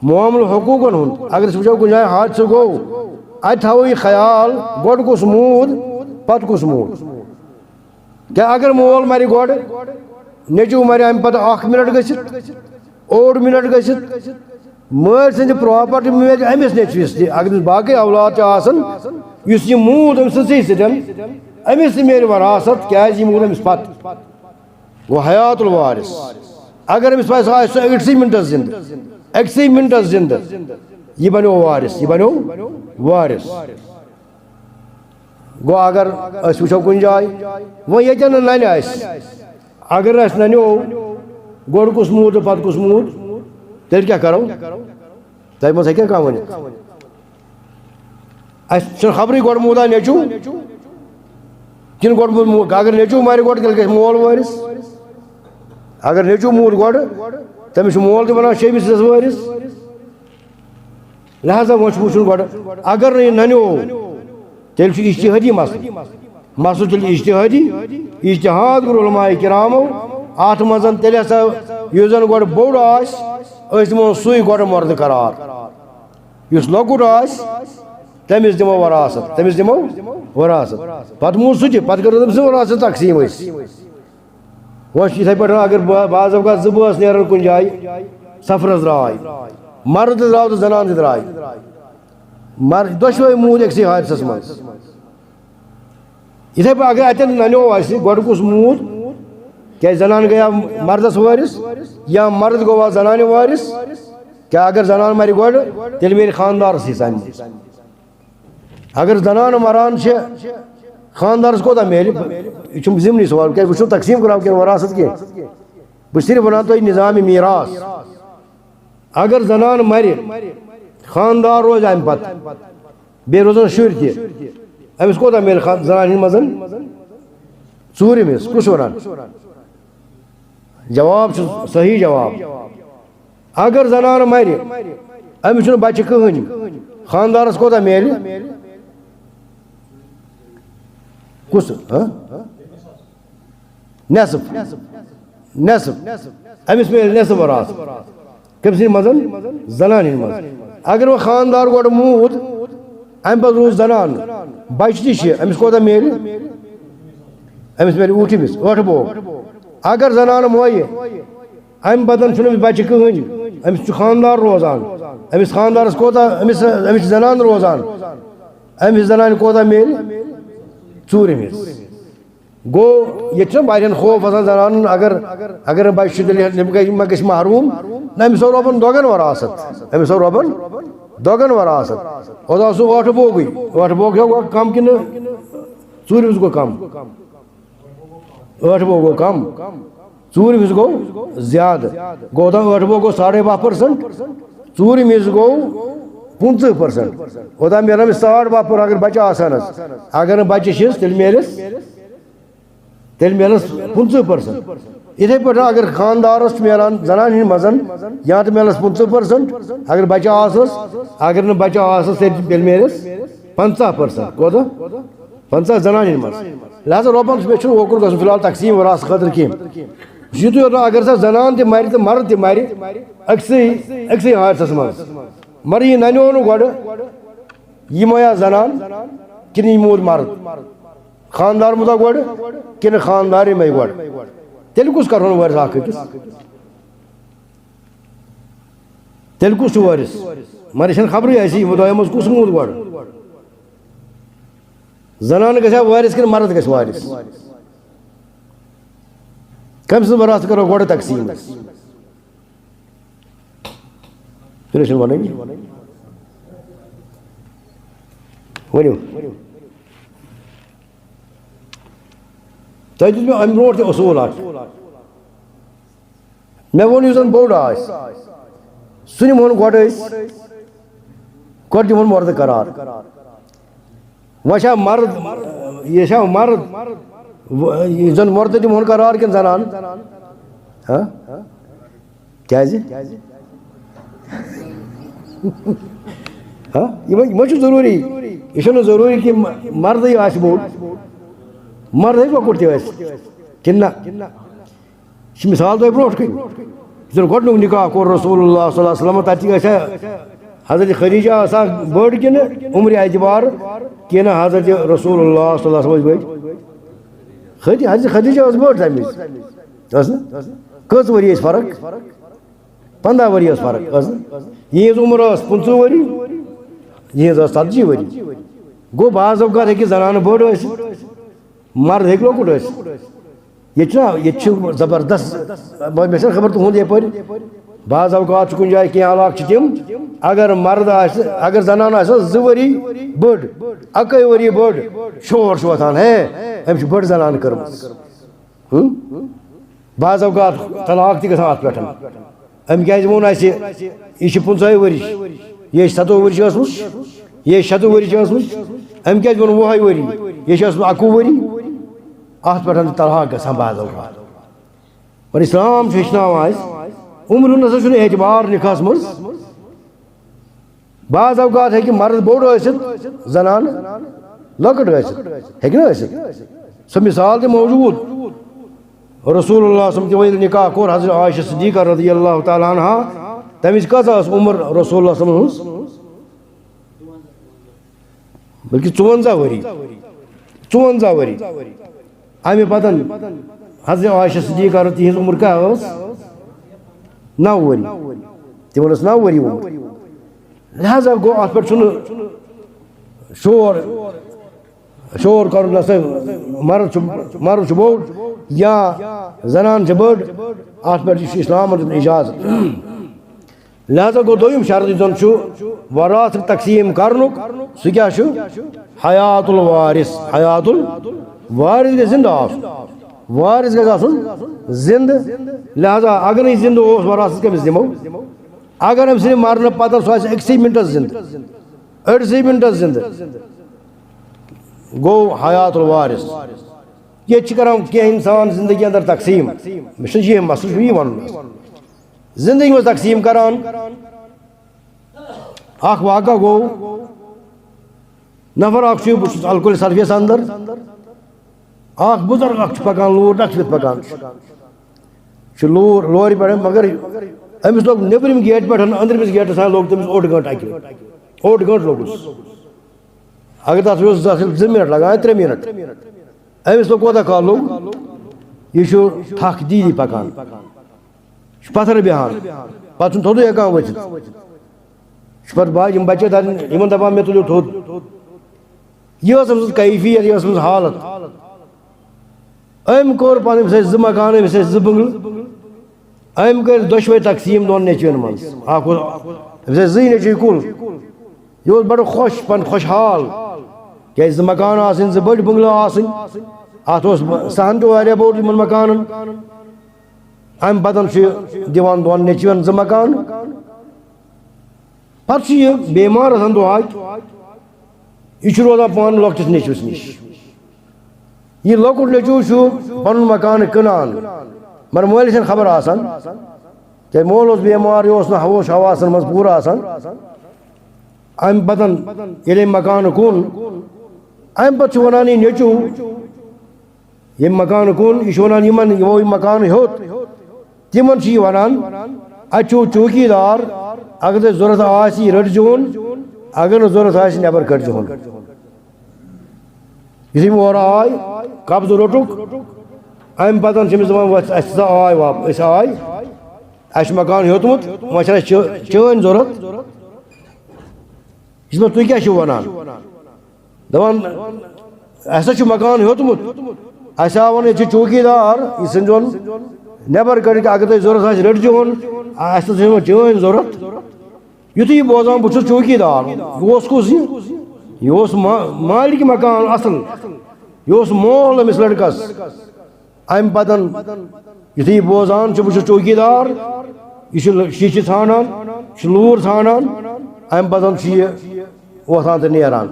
معاملہٕ حقوٗقَن ہُنٛد۔ اگر أسۍ وٕچھو کُنہِ جایہِ حٲدثہٕ گوٚو، اَتہِ تھاوو یہِ خیال، گۄڈٕ کُس موٗد، پَتہٕ کُس موٗد۔ کیٛاہ اگر مول مرِ گۄڈٕ، نیٚچوٗ مرِ اَمہِ پتہٕ اکھ منٹ گٔژھِتھ، اوٚڑ منٹ گٔژھِتھ، مٲلۍ سٕنٛدِ پراپرٹی میلہِ أمِس نیٚچوِس تہِ، اگر أمِس باقٕے اولاد تہِ آسن، یُس یہِ موٗد أمۍ سٕنٛدسٕے سۭتۍ، أمِس تہِ میلہِ وراثت، کیٛازِ یہِ موٗد أمِس پتہٕ۔ گوٚو حیات الوارث۔ اگر أمِس پتہٕ آسہِ سُہ أکسٕے منٹس زِندٕ، أکسٕے منٹس زِندٕ، یہِ بنیو وارث، یہِ بنیو وارث۔ گوٚو اگر أسۍ وٕچھو کُنہِ جایہِ، وۄنۍ ییٚتٮ۪ن نہٕ نَنہِ اَسہِ، اگر اَسہِ نَنیو گۄڈٕ کُس موٗد تہٕ پَتہٕ کُس موٗد، تیٚلہِ کیٛاہ کَرو؟ تۄہہِ منٛز ہیٚکیٛاہ کانٛہہ ؤنِتھ؟ اَسہِ چھُنہٕ خبرٕے گۄڈٕ موٗدا نیٚچوٗ کِنہٕ گۄڈٕ موٗد مول۔ اگر نیٚچوٗ مَرِ گۄڈٕ، تیٚلہِ گژھِ مول وٲرِث۔ اگر نیٚچوٗ موٗد گۄڈٕ، تٔمِس چھُ مول تہِ بَنان شیٚیِمِس حِصَس وٲرِث۔ لہذا وۄنۍ چھُ وٕچھُن گۄڈٕ، اگر نہٕ یہِ نَنیو، تیٚلہِ چھُ اجتہٲدی مسلہٕ۔ مسلہٕ تیٚلہِ اجتہٲدی، اجتہاد کوٚر علماء کرامو اَتھ منٛز۔ تیٚلہِ ہسا یُس زَن گۄڈٕ بوٚڑ آسہِ، أسۍ دِمو سُے گۄڈٕ مۄردٕ قرار۔ یُس لۄکُٹ آسہِ، تٔمِس دِمو وراثت، تٔمِس دِمو وراثت۔ پَتہٕ موٗد سُہ تہِ، پَتہٕ کٔرِو تٔمۍ سٕنٛز وراثت تقسیٖم أسۍ۔ وۄنۍ چھِ یِتھَے پٲٹھۍ، اگر با-، بعض اوقات زٕ بٲژ نیرَن کُنہِ جایہِ، سفرَس درٛاے، مرد تہِ درٛاو تہٕ زنان تہِ درٛاے، مر-، دۄشوَے موٗدۍ أکسٕے حٲدثَس منٛز۔ یِتھَے پٲٹھۍ اگر اَتٮ۪ن نَنیو اَسہِ گۄڈٕ کُس موٗد، کیٛازِ زنان گٔیا مردَس وٲرِث یا مرد گوٚوا زنانہِ وٲرِث؟ کیٛاہ اگر زنان مَرِ گۄڈٕ، تیٚلہِ میلہِ خانٛدارَس حِصہٕ اَمہِ منٛز؟ اگر زنانہٕ مران چھِ، خانٛدارس کوتاہ میلہِ؟ یہِ چھُم ضمنی سوال، کیٛازِ بہٕ چھُس نہٕ تقسیٖم کران وٕنکیٚن وراثت کینٛہہ۔ بہٕ چھُس صرف وَنان تۄہہِ نظام میراث۔ اگر زنانہٕ مرِ، خانٛدار روزِ اَمہِ پتہٕ، بیٚیہِ روزن شُرۍ تہِ، أمِس کوتاہ میلہِ خان-، زنانہِ ہِنٛدِ منٛز؟ ژوٗرِم حِصہٕ۔ کُس چھُ وَنان؟ جواب چھُ صحیح جواب۔ اگر زنانہٕ مرِ، أمِس چھُنہٕ بچہِ کٕہٕنۍ، خانٛدارس کوتاہ میلہِ؟ کُس؟ ہہ؟ نصف۔ نصف۔ أمِس میلہِ نصف وراثت۔ کٔمۍ سٕنٛدِ منٛز؟ زنانہِ ہِنٛدِ منٛز۔ اگر وۄنۍ خانٛدار گۄڈٕ موٗد، اَمہِ پتہٕ روٗز زنان، بچہِ تہِ چھِ، أمِس کوتاہ میلہِ؟ أمِس میلہِ اوٗٹھمِس، ٲٹھٕ بوگ۔ اگر زنانہٕ مۄیہِ، اَمہِ پتہٕ چھُنہٕ أمِس بچہِ کٕہٕنۍ، أمِس چھُ خانٛدار روزان۔ أمِس خانٛدارس کوتاہ، أمِس، أمِس چھِ زنان روزان۔ أمِس زنانہِ کوتاہ میلہِ؟ ژوٗرِم حِصہٕ۔ گوٚو، ییٚتہِ چھُنہ واریاہن خوف آسان زنانن، اگر، اگر نہٕ بچہِ چھُ، تیٚلہِ ما گژھِ، ما گژھِ محروٗم؟ نہ، أمِس آو رۄبن دۄگن وراثت۔ أمِس آو رۄبن دۄگن وراثت۔ اوس آسُن ٲٹھٕ بوگُے۔ ٲٹھٕ بوگ چھا گوٚو کم کِنہٕ ژوٗرِمِس گوٚو کم؟ ٲٹھ بوگ گوٚو کم، ژوٗرِم حصہٕ گوٚو زیادٕ۔ گوٚو اوٚتام ٲٹھ بوگ گوٚو ساڑے باہ پٔرسنٹ، ژوٗرِم حصہٕ گوٚو پٕنٛژٕہ پٔرسنٹ۔ اوٚتام میلن أمِس ساڑ باہ پٔر-، اگر بچہِ آسہٕ ہنس، اگر نہٕ بچہِ چھِس، تیٚلہِ میلٮ۪س، تیٚلہِ میلس پٕنٛژٕہ پٔرسنٹ۔ یِتھَے پٲٹھۍ اگر خانٛدارَس چھُ میلان زنانہِ ہِنٛدۍ منٛز یا تہٕ میلَس پٕنٛژٕہ پٔرسَنٛٹ، اگر بَچہٕ آسَس، اگر نہٕ بَچہٕ آسَس، تیٚلہِ تیٚلہِ میلٮ۪س پنٛژاہ پٔرسَنٛٹ۔ کوٗتاہ؟ پنٛژاہ زنانہِ ہِنٛدۍ منٛز۔ لہذا رۄبَن چھُ، مےٚ چھُنہٕ اوکُن گژھُن فی الحال تقسیٖم وراثت خٲطرٕ کینٛہہ۔ یُتُے یوت نہٕ اگر سۄ زنان تہِ مَرِ تہٕ مرد تہِ مَرِ أکسٕے، أکسٕے حادثَس منٛز۔ مگر یہِ نَنیو نہٕ گۄڈٕ، یہِ مَیا زنان کِنہٕ یہِ موٗد مرد؟ خانٛدار موٗدا گۄڈٕ کِنہٕ خانٛدارٕے مَے گۄڈٕ؟ تیٚلہِ کُس کَرہون وٲرِث اَکھ أکِس؟ تیٚلہِ کُس چھُ وٲرِث؟ مگر یہِ چھَنہٕ خبرٕے اَسہِ، یہِ مُدعا منٛز کُس موٗد گۄڈٕ؟ زنان گژھِ ہا وٲرِث کِنہٕ مرد گژھِ وٲرِث؟ کٔمۍ سٕنٛز وراثت کَرو گۄڈٕ تقسیٖم أسۍ؟ تیٚلہِ چھُنہٕ وَنٲنی۔ ؤنِو۔ تۄہہِ دیُت مےٚ اَمہِ برونٛٹھ تہِ اصوٗل اَکھ۔ مےٚ ووٚن، یُس زَن بوٚڑ آسہِ، سُہ نِمہون گۄڈٕ أسۍ، گۄڈٕ دِمہون مردٕ قرار۔ وۄنۍ چھا مرد، یہِ چھا مرد، و-، یہِ زَن مردٕ دِمہون قرار کِنہٕ زنان؟ ہاں؟ کیٛازِ؟ ہاں؟ یہِ ما، یہِ ما چھُ ضروٗری؟ یہِ چھُنہٕ ضروٗری کہِ م-، مردٕے آسہِ بوٚڑ۔ مرد ہیٚکہِ لۄکُٹ تہِ ٲسِتھ۔ کِنہٕ نہ؟ یہِ چھِ مثال تۄہہِ برونٛٹھ کَنہِ۔ یُس زَن گۄڈٕنیُک نکاح کوٚر رسول اللہ صلی اللہ علیہ وسلم، تَتہِ ٲسیا حضرت خدیجہ آسان بٔڑ کِنہٕ عمرِ اعتبار کِنہٕ حضرت رسول اللہ صلی اللہ علیہ وسلم ٲسۍ بٔڑ؟ خدی-، حضرت خدیجہ ٲس بٔڑ تَمہِ وِزِ۔ ٲس نہٕ؟ کٔژ ؤری ٲسۍ فرق؟ پنٛداہ ؤری ٲس فرق، ٲس نہٕ؟ یِہِنٛز عمر ٲس پٕنٛژٕہ ؤری، یِہِنٛز ٲس ژتجی ؤری۔ گوٚو، بعض اوقات ہیٚکہِ زنانہٕ بٔڑ ٲسِتھ، مرد ہیٚکہِ لۄکُٹ ٲسِتھ۔ ییٚتہِ چھُنہ، ییٚتہِ چھُ زبردست، مےٚ چھَنہٕ خبر تُہُنٛد یَپٲرۍ۔ بعض اوقات چھُ کُنہِ جایہِ کینٛہہ علاقہٕ چھِ تِم، اگر مرد آسہِ، اگر زنان آسہِ زٕ ؤری بٔڑ، اَکٲے ؤری بٔڑ، شور چھُ وۄتھان، ہے، أمۍ چھِ بٔڑ زنان کٔرمٕژ۔ ہُم؟ بعض اوقات طلاق تہِ گژھان اَتھ پٮ۪ٹھ۔ أمۍ کیٛازِ ووٚن اَسہِ، یہِ چھِ پٕنٛژٕہَے ؤرِش، یہِ چھِ سَتووُہ ؤرِش ٲسمٕژ، یہِ چھِ شَتوُہ ؤرِش ٲسمٕژ، أمۍ کیٛازِ ووٚن وُہَے ؤری، یہِ چھِ ٲسمٕژ اَکوُہ ؤری۔ اَتھ پٮ۪ٹھ چھِ طلاق گژھان بعض اوقات۔ اور اسلام چھُ ہیٚچھناوان اَسہِ، عمرِ ہُنٛد نہ سا چھُنہٕ اعتبار نِکاحَس منٛز۔ بعض اوقات ہیٚکہِ مرد بوٚڑ ٲسِتھ، زنان لۄکٕٹ ٲسِتھ، ہیٚکہِ نہ ٲسِتھ؟ سۄ مثال تہِ موجود۔ رسول اللہ صلی اللہ علیہ وسلم تہِ وۄنۍ ییٚلہِ نکاح کوٚر حضرت عائشہ صدیقہ رضی اللہ تعالیٰ عنہا، تَمہِ وِزِ کۭژاہ ٲس عمر رسول اللہ صلی اللہ علیہ وسلم ہٕنٛز؟ بلکہِ ژُوَنزاہ ؤری۔ ژُوَنزاہ ؤری۔ اَمہِ پتہٕ حضرت عائشہ صدیقہ رضی، تِہنٛز عمر کیٛاہ ٲس؟ نَو ؤری۔ تِمن ٲس نَو ؤری عمر۔ لہذا گوٚو، اَتھ پٮ۪ٹھ چھُنہٕ شور، شور کَرُن، نہ سا مرد چھُ، مرد چھُ بوٚڑ یا زنان چھِ بٔڑ، اَتھ پٮ۪ٹھ چھُ اِسلامَن دیُتمُت اِجازت۔ لہذا گوٚو دوٚیِم شرط یُس زَن چھُ وراثت تقسیٖم کرنُک، سُہ کیٛاہ چھُ؟ حیات الوارث۔ حیات الوارث گژھِ زِندٕ آسُن۔ وارث گژھِ آسُن زِندٕ۔ لہذا اگر نہٕ یہِ زِندٕ اوس، وراثت کٔمِس دِمو؟ اگر أمۍ سٕنٛدِ مرنہٕ پتہٕ سُہ آسہِ أکسٕے مِنٹَس زِندٕ، أڑسٕے مِنٹَس زِندٕ، گوٚو حیات الوارث۔ ییٚتہِ چھِ کران کینٛہہ اِنسان زِندگی اندر تقسیٖم۔ مےٚ چھُنہٕ یہِ مسلہٕ چھُنہٕ یہِ وَنُن۔ زندگی منٛز تقسیٖم کران۔ اکھ واقعہ گوٚو، نفر اکھ چھُ، بہٕ چھُس الکُل سرفیس اندر، اکھ بُزرگ اکھ چھُ پکان، لوٗر ڈکھ چھُ پکان چھُ۔ چھُ لوٗر، لورِ پٮ۪ٹھ، مگر أمِس لوٚگ نیٚبرِم گیٹ پٮ۪ٹھ أنٛدرِمِس گیٹَس تام لوٚگ تٔمِس اوٚڑ گٲنٛٹہٕ اَکہِ لَٹہِ۔ اوٚڑ گٲنٛٹہٕ لوٚگُس۔ اگر تَتھ اوس زٕ، زٕ مِنَٹ لَگان، ترٛےٚ مِنَٹ۔ أمِس لوٚگ کوتاہ کال لوٚگ؟ یہِ چھُ تھَکھ دی دی پَکان۔ یہِ چھُ پَتھَر بیٚہان۔ پَتہٕ چھُنہٕ تھوٚدُے ہٮ۪کان ؤتھِتھ۔ یہِ چھُ پَتہٕ با-، یِم بَچہٕ تَتٮ۪ن، یِمَن دَپان، "مےٚ تُلِو تھوٚد۔" یہِ ٲس أمۍ سٕنٛز کیفیت، یہِ ٲس أمۍ سٕنٛز حالت۔ أمۍ کوٚر پَنٕنۍ، أمِس ٲسۍ زٕ مکان، أمِس ٲسۍ زٕ بنٛگلہٕ۔ أمۍ کٔرۍ دۄشوَے تقسیٖم دۄن نیٚچوٮ۪ن منٛز۔ اَکھ اوس، أمِس ٲسۍ زٕے نیٚچوۍ کُل۔ یہِ اوس بَڑٕ خۄش، پَنُن خۄشحال۔ کیٛازِ زٕ مکان آسٕنۍ، زٕ بٔڑۍ بنٛگلہٕ آسٕنۍ۔ اَتھ اوس سہن تہِ واریاہ بوٚڑ یِمَن مکانَن۔ اَمہِ پَتہٕ چھُ یہِ دِوان دۄن نیٚچوٮ۪ن زٕ مکان۔ پَتہٕ چھُ یہِ بیمار آسان دۄہَے۔ یہِ چھُ روزان پانہٕ لۄکٹِس نیٚچوِس نِش۔ یہِ لۄکُٹ نیٚچوٗ چھُ پَنُن مکانہٕ کٕنان۔ مگر مٲلِس چھَنہٕ خبر آسان، کیٛازِ مول اوس بٮ۪مار، یہِ اوس نہٕ ہوش حواسَن منٛز پوٗرٕ آسان۔ اَمہِ پَتَن ییٚلہِ أمۍ مکانہٕ کُن، اَمہِ پَتہٕ چھُ وَنان یہِ نیٚچوٗ، ییٚمۍ مکانہٕ کُن، یہِ چھُ وَنان یِمَن، یِمو یہِ مکانہٕ ہیوٚت، تِمَن چھُ یہِ وَنان، اَتہِ چھُو چوکیٖدار، اگر تۄہہِ ضوٚرَتھ آسہِ، یہِ رٔٹۍزِہون، اگر نہٕ ضوٚرَتھ آسہِ، نٮ۪بَر کٔڑۍزِہون۔ یُتھُے یِم اورٕ آے، قبضہٕ روٚٹُکھ، اَمہِ پَتہٕ چھِ أمِس دَپان، "وۄتھ، اَسہِ ہسا آے واپس، أسۍ آے، اَسہِ چھُ مکان ہیوٚتمُت، وۄنۍ چھَنہٕ اَسہِ چٲ-، چٲنۍ ضوٚرَتھ۔" یہِ چھِ دَپان، "تُہۍ کیٛاہ چھِو وَنان؟" دَپان، "اَسہِ ہا چھُ مکان ہیوٚتمُت، اَسہِ آو وَنہٕ ییٚتہِ چھُ چوکیٖدار، یہِ ژھٕنۍزیون نٮ۪بَر کٔڑِتھ، اگر تۄہہِ ضوٚرَتھ آسہِ، رٔٹۍزیون، اَسہِ تہِ چھُنہٕ چٲنۍ ضوٚرَتھ۔" یُتھُے یہِ بوزان، "بہٕ چھُس چوکیٖدار"، یہِ اوس کُس یہِ؟ یہِ اوس ما-، مالِک مکان اَصٕل، یہِ اوس مول أمِس لٔڑکَس۔ اَمہِ پَتَن یُتھُے یہِ بوزان چھُ، "بہٕ چھُس چوکیٖدار"، یہِ چھُ لٔ-، شیٖشہِ ژھانٛڈان، یہِ چھُ لوٗر ژھانٛڈان، اَمہِ پَتَن چھُ یہِ وۄتھان تہٕ نیران۔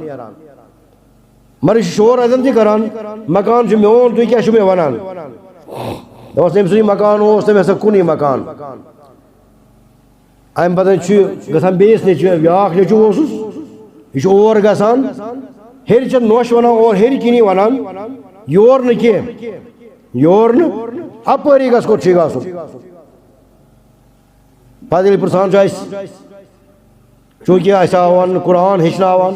مگر یہِ چھُ شور اَتٮ۪ن تہِ کَران، "مکان چھُ میون، تُہۍ کیٛاہ چھِو مےٚ وَنان؟" دوٚپمَس، "تٔمۍ سُنٛد یہِ مکان اوس، تٔمۍ ہسا کُن یہِ مکان۔" اَمہِ پَتہٕ چھُ گژھان بیٚیِس نیٚچوِ، بیٛاکھ نیٚچوٗ اوسُس، یہِ چھُ اور گژھان، ہیٚرِ چھےٚ نۄش وَنان، اور ہیٚرِ کِنی وَنان، یور نہٕ کینٛہہ، یور نہٕ، اَپٲری گژھ، کوٚت چھُے گژھُن؟ پَتہٕ ییٚلہِ پِرٛژھان چھُ اَسہِ، چوٗنٛکہِ اَسہِ آو وَننہٕ، قرآن ہیٚچھناوان،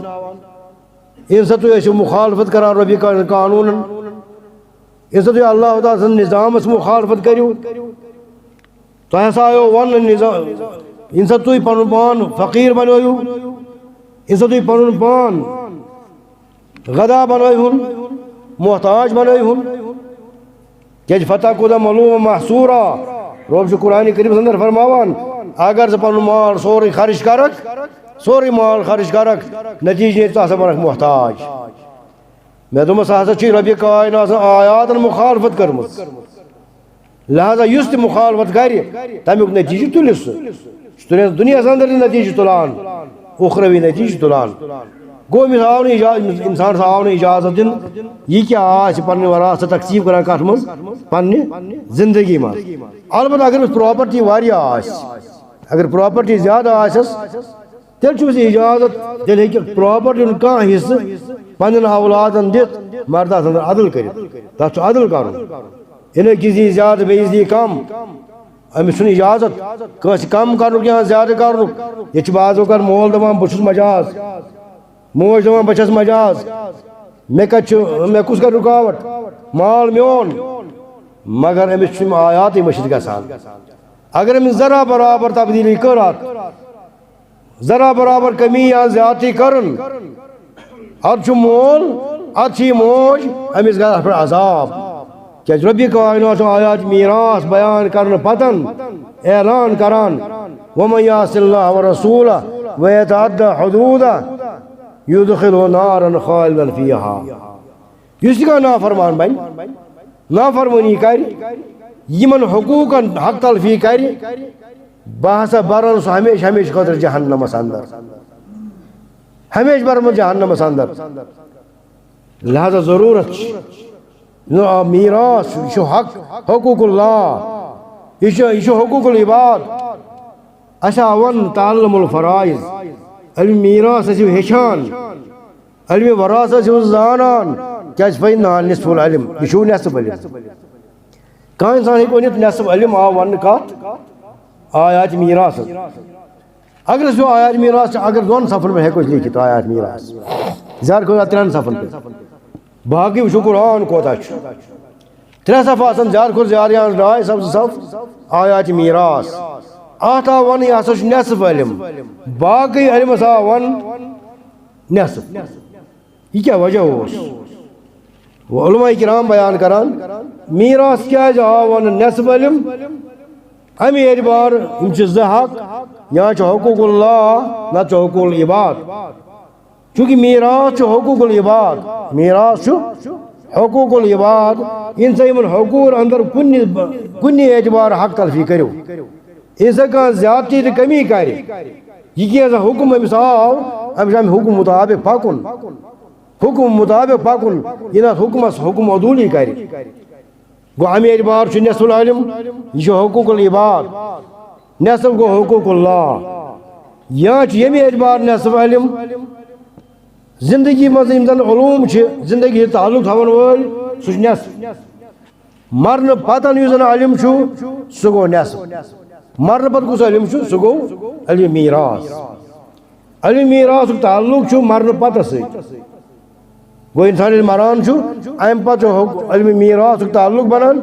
ییٚمہِ ساتہٕ تُہۍ ٲسِو مُخالفت کَران رۄبِ کا-، قانوٗنَن، ییٚمہِ ساتہٕ تُہۍ اللہ تعالیٰ سٕنٛدِ نِظامَس مُخالفت کٔرِو، تۄہہِ ہسا آیو وننہٕ نظام، ییٚمہِ ساتہٕ تُہۍ پنُن پان فقیٖر بنٲیِو، ییٚمہِ ساتہٕ تُہۍ پنُن پان غدا بنٲیہُن، محتاج بنٲیہُن، کیازِ فتح کوٗتاہ ملوٗم محصوٗرا۔ رۄب چھُ قرآنِ کریٖمَس اندر فرماوان، اگر ژٕ پنُن مال سورُے خرٕچ کرکھ، سورُے مال خرٕچ کرکھ، نتیٖجہٕ نیرِ ژٕ آسکھ بنکھ محتاج۔ مےٚ دوٚپمَس، سُہ ہسا چھُے رۄبِ کائنات سٕنٛز آیاتن مُخالفت کٔرمٕژ۔ لہذا یُس تہِ مُخالفت کرِ، تَمیُک نتیٖجہٕ تُلہِ سُہ۔ سُہ تُلہِ دُنیاہَس اندر تہِ نتیٖجہٕ تُلان، اُخروی نتیٖجہٕ تُلان۔ گوٚو أمِس آو نہٕ اِجا-، اِنسانَس آو نہٕ اِجازت دِنہٕ، یہِ کیٛاہ آسہِ پنٕنۍ وراثت تقسیٖم کران کَتھ منٛز؟ پننہِ زندگی منٛز۔ البتہ اگر أمِس پراپرٹی واریاہ آسہِ، اگر پراپرٹی زیادٕ آسٮ۪س، تیٚلہِ چھُ أمِس اِجازت، تیٚلہِ ہیٚکہِ پراپرٹی ہُنٛد کانٛہہ حصہٕ پننٮ۪ن اولادن دِتھ، مگر تَتھ اندر عدل کٔرِتھ۔ تَتھ چھُ عدل کرُن۔ یہِ نہٕ أکِس دی زیادٕ، بیٚیِس دی کم۔ أمِس چھُنہٕ اِجازت کٲنٛسہِ کم کرنُک یا زیادٕ کرنُک۔ ییٚتہِ چھُ بعض اوقات مول دَپان، "بہٕ چھُس مجاز"، موج دَپان، "بہٕ چھَس مجاز، مےٚ کَتہِ چھُ، مےٚ کُس کَرِ رُکاوٹ؟ مال میون۔" مگر أمِس چھِ یِم آیاتٕے مٔشِتھ گژھان۔ اگر أمِس ذرا برابر تبدیٖلی کٔر اَتھ، ذرا برابر کمی یا زیادتی کرن، اتھ چھُ مول، اتھ چھِ موج، أمِس گژھِ اتھ پٮ۪ٹھ عذاب۔ کیازِ رۄبِ کائنات چھُ آیات میراث بیان کرنہٕ پتن اعلان کران، "ومن یعص اللہ ورسولہ ویتعد حدودہ یدخلہ نارا خالدا فیہا۔" یُس تہِ کانٛہہ نافرمان بنہِ، نافرمٲنی کرِ، یِمن حقوٗقن حق تلفی کرِ، بہٕ ہسا برن سُہ ہمیشہِ ہمیشہِ خٲطرٕ جہنمس اندر۔ ہمیشہِ برن بہٕ جہنمس اندر۔ لہذا ضروٗرت چھِ، یہِ میراث چھُ، یہِ چھُ حق، حقوق اللہ، یہِ چھُ، یہِ چھُ حقوق العباد۔ اَسہِ آو وَننہٕ تعلم الفرائض، علم میراث ٲسِو ہیٚچھان۔ علمِ وراثت چھُ زانان، کیازِ فإنها نصف العلم، یہِ چھُ نصف علم۔ کانٛہہ اِنسان ہیٚکہِ ؤنِتھ، نصف علم آو وننہٕ کتھ؟ آیات میراث۔ اگر أسۍ وٕچھو آیات میراث چھِ، اگر دۄن صفن پٮ۪ٹھ ہیٚکو أسۍ لیکھِتھ آیات میراث، زیادٕ کھۄتہٕ زیادٕ ترٛٮ۪ن صفن پٮ۪ٹھ۔ باقٕے وٕچھو قرآن کوتاہ چھُ۔ ترٛےٚ صف آسن زیادٕ کھۄتہٕ زیادٕ یا ڈاے صف، زٕ صف، آیات میراث۔ اتھ آو وننہٕ، یہِ ہسا چھُ نصف علم، باقٕے علمس آو وننہٕ نصف۔ یہِ کیٛاہ وجہ اوس؟ و علماء کرام بیان کران، میراث کیٛازِ آو وننہٕ نصف علم؟ اَمہِ اعتبار یِم چھِ زٕ حق، یا چھُ حقوق اللہ، نتہٕ چھُ حقوق العباد۔ چونکہ میراث چھُ حقوق العباد، میراث چھُ حقوق العباد۔ یِم سا یِمن حقوقن اندر کُنہِ، کُنہِ اعتبار حق تلفی کٔرِو، ییٚلہِ سا کانٛہہ زیادتی تہٕ کمی کرِ، یہِ کینٛہہ زن حُکم أمِس آو، أمِس چھُ اَمہِ حُکم مُطابِق پَکُن۔ حُکم مُطابِق پَکُن، یہِ نہٕ اَتھ حُکمس حُکم عدوٗلی کرِ۔ گوٚو، اَمہِ اعتبار چھُ نصف العلم، یہِ چھُ حقوق العباد، نصف گوٚو حقوق اللہ۔ یا چھُ ییٚمہِ اعتبار نصف علم، زندگی منٛز یِم زَن علوم چھِ، زندگی سۭتۍ تعلق تھاوَن وٲلۍ، سُہ چھُ نصف۔ مرنہٕ پتہٕ یُس زَن علم چھُ، سُہ گوٚو نصف۔ مرنہٕ پتہٕ کُس علم چھُ؟ سُہ گوٚو علم میراث۔ علم میراثُک تعلق چھُ مرنہٕ پتہٕ سۭتۍ۔ گوٚو، اِنسان ییٚلہِ مران چھُ، اَمہِ پتہٕ چھُ حُک-، علم میراثُک تعلق بنان،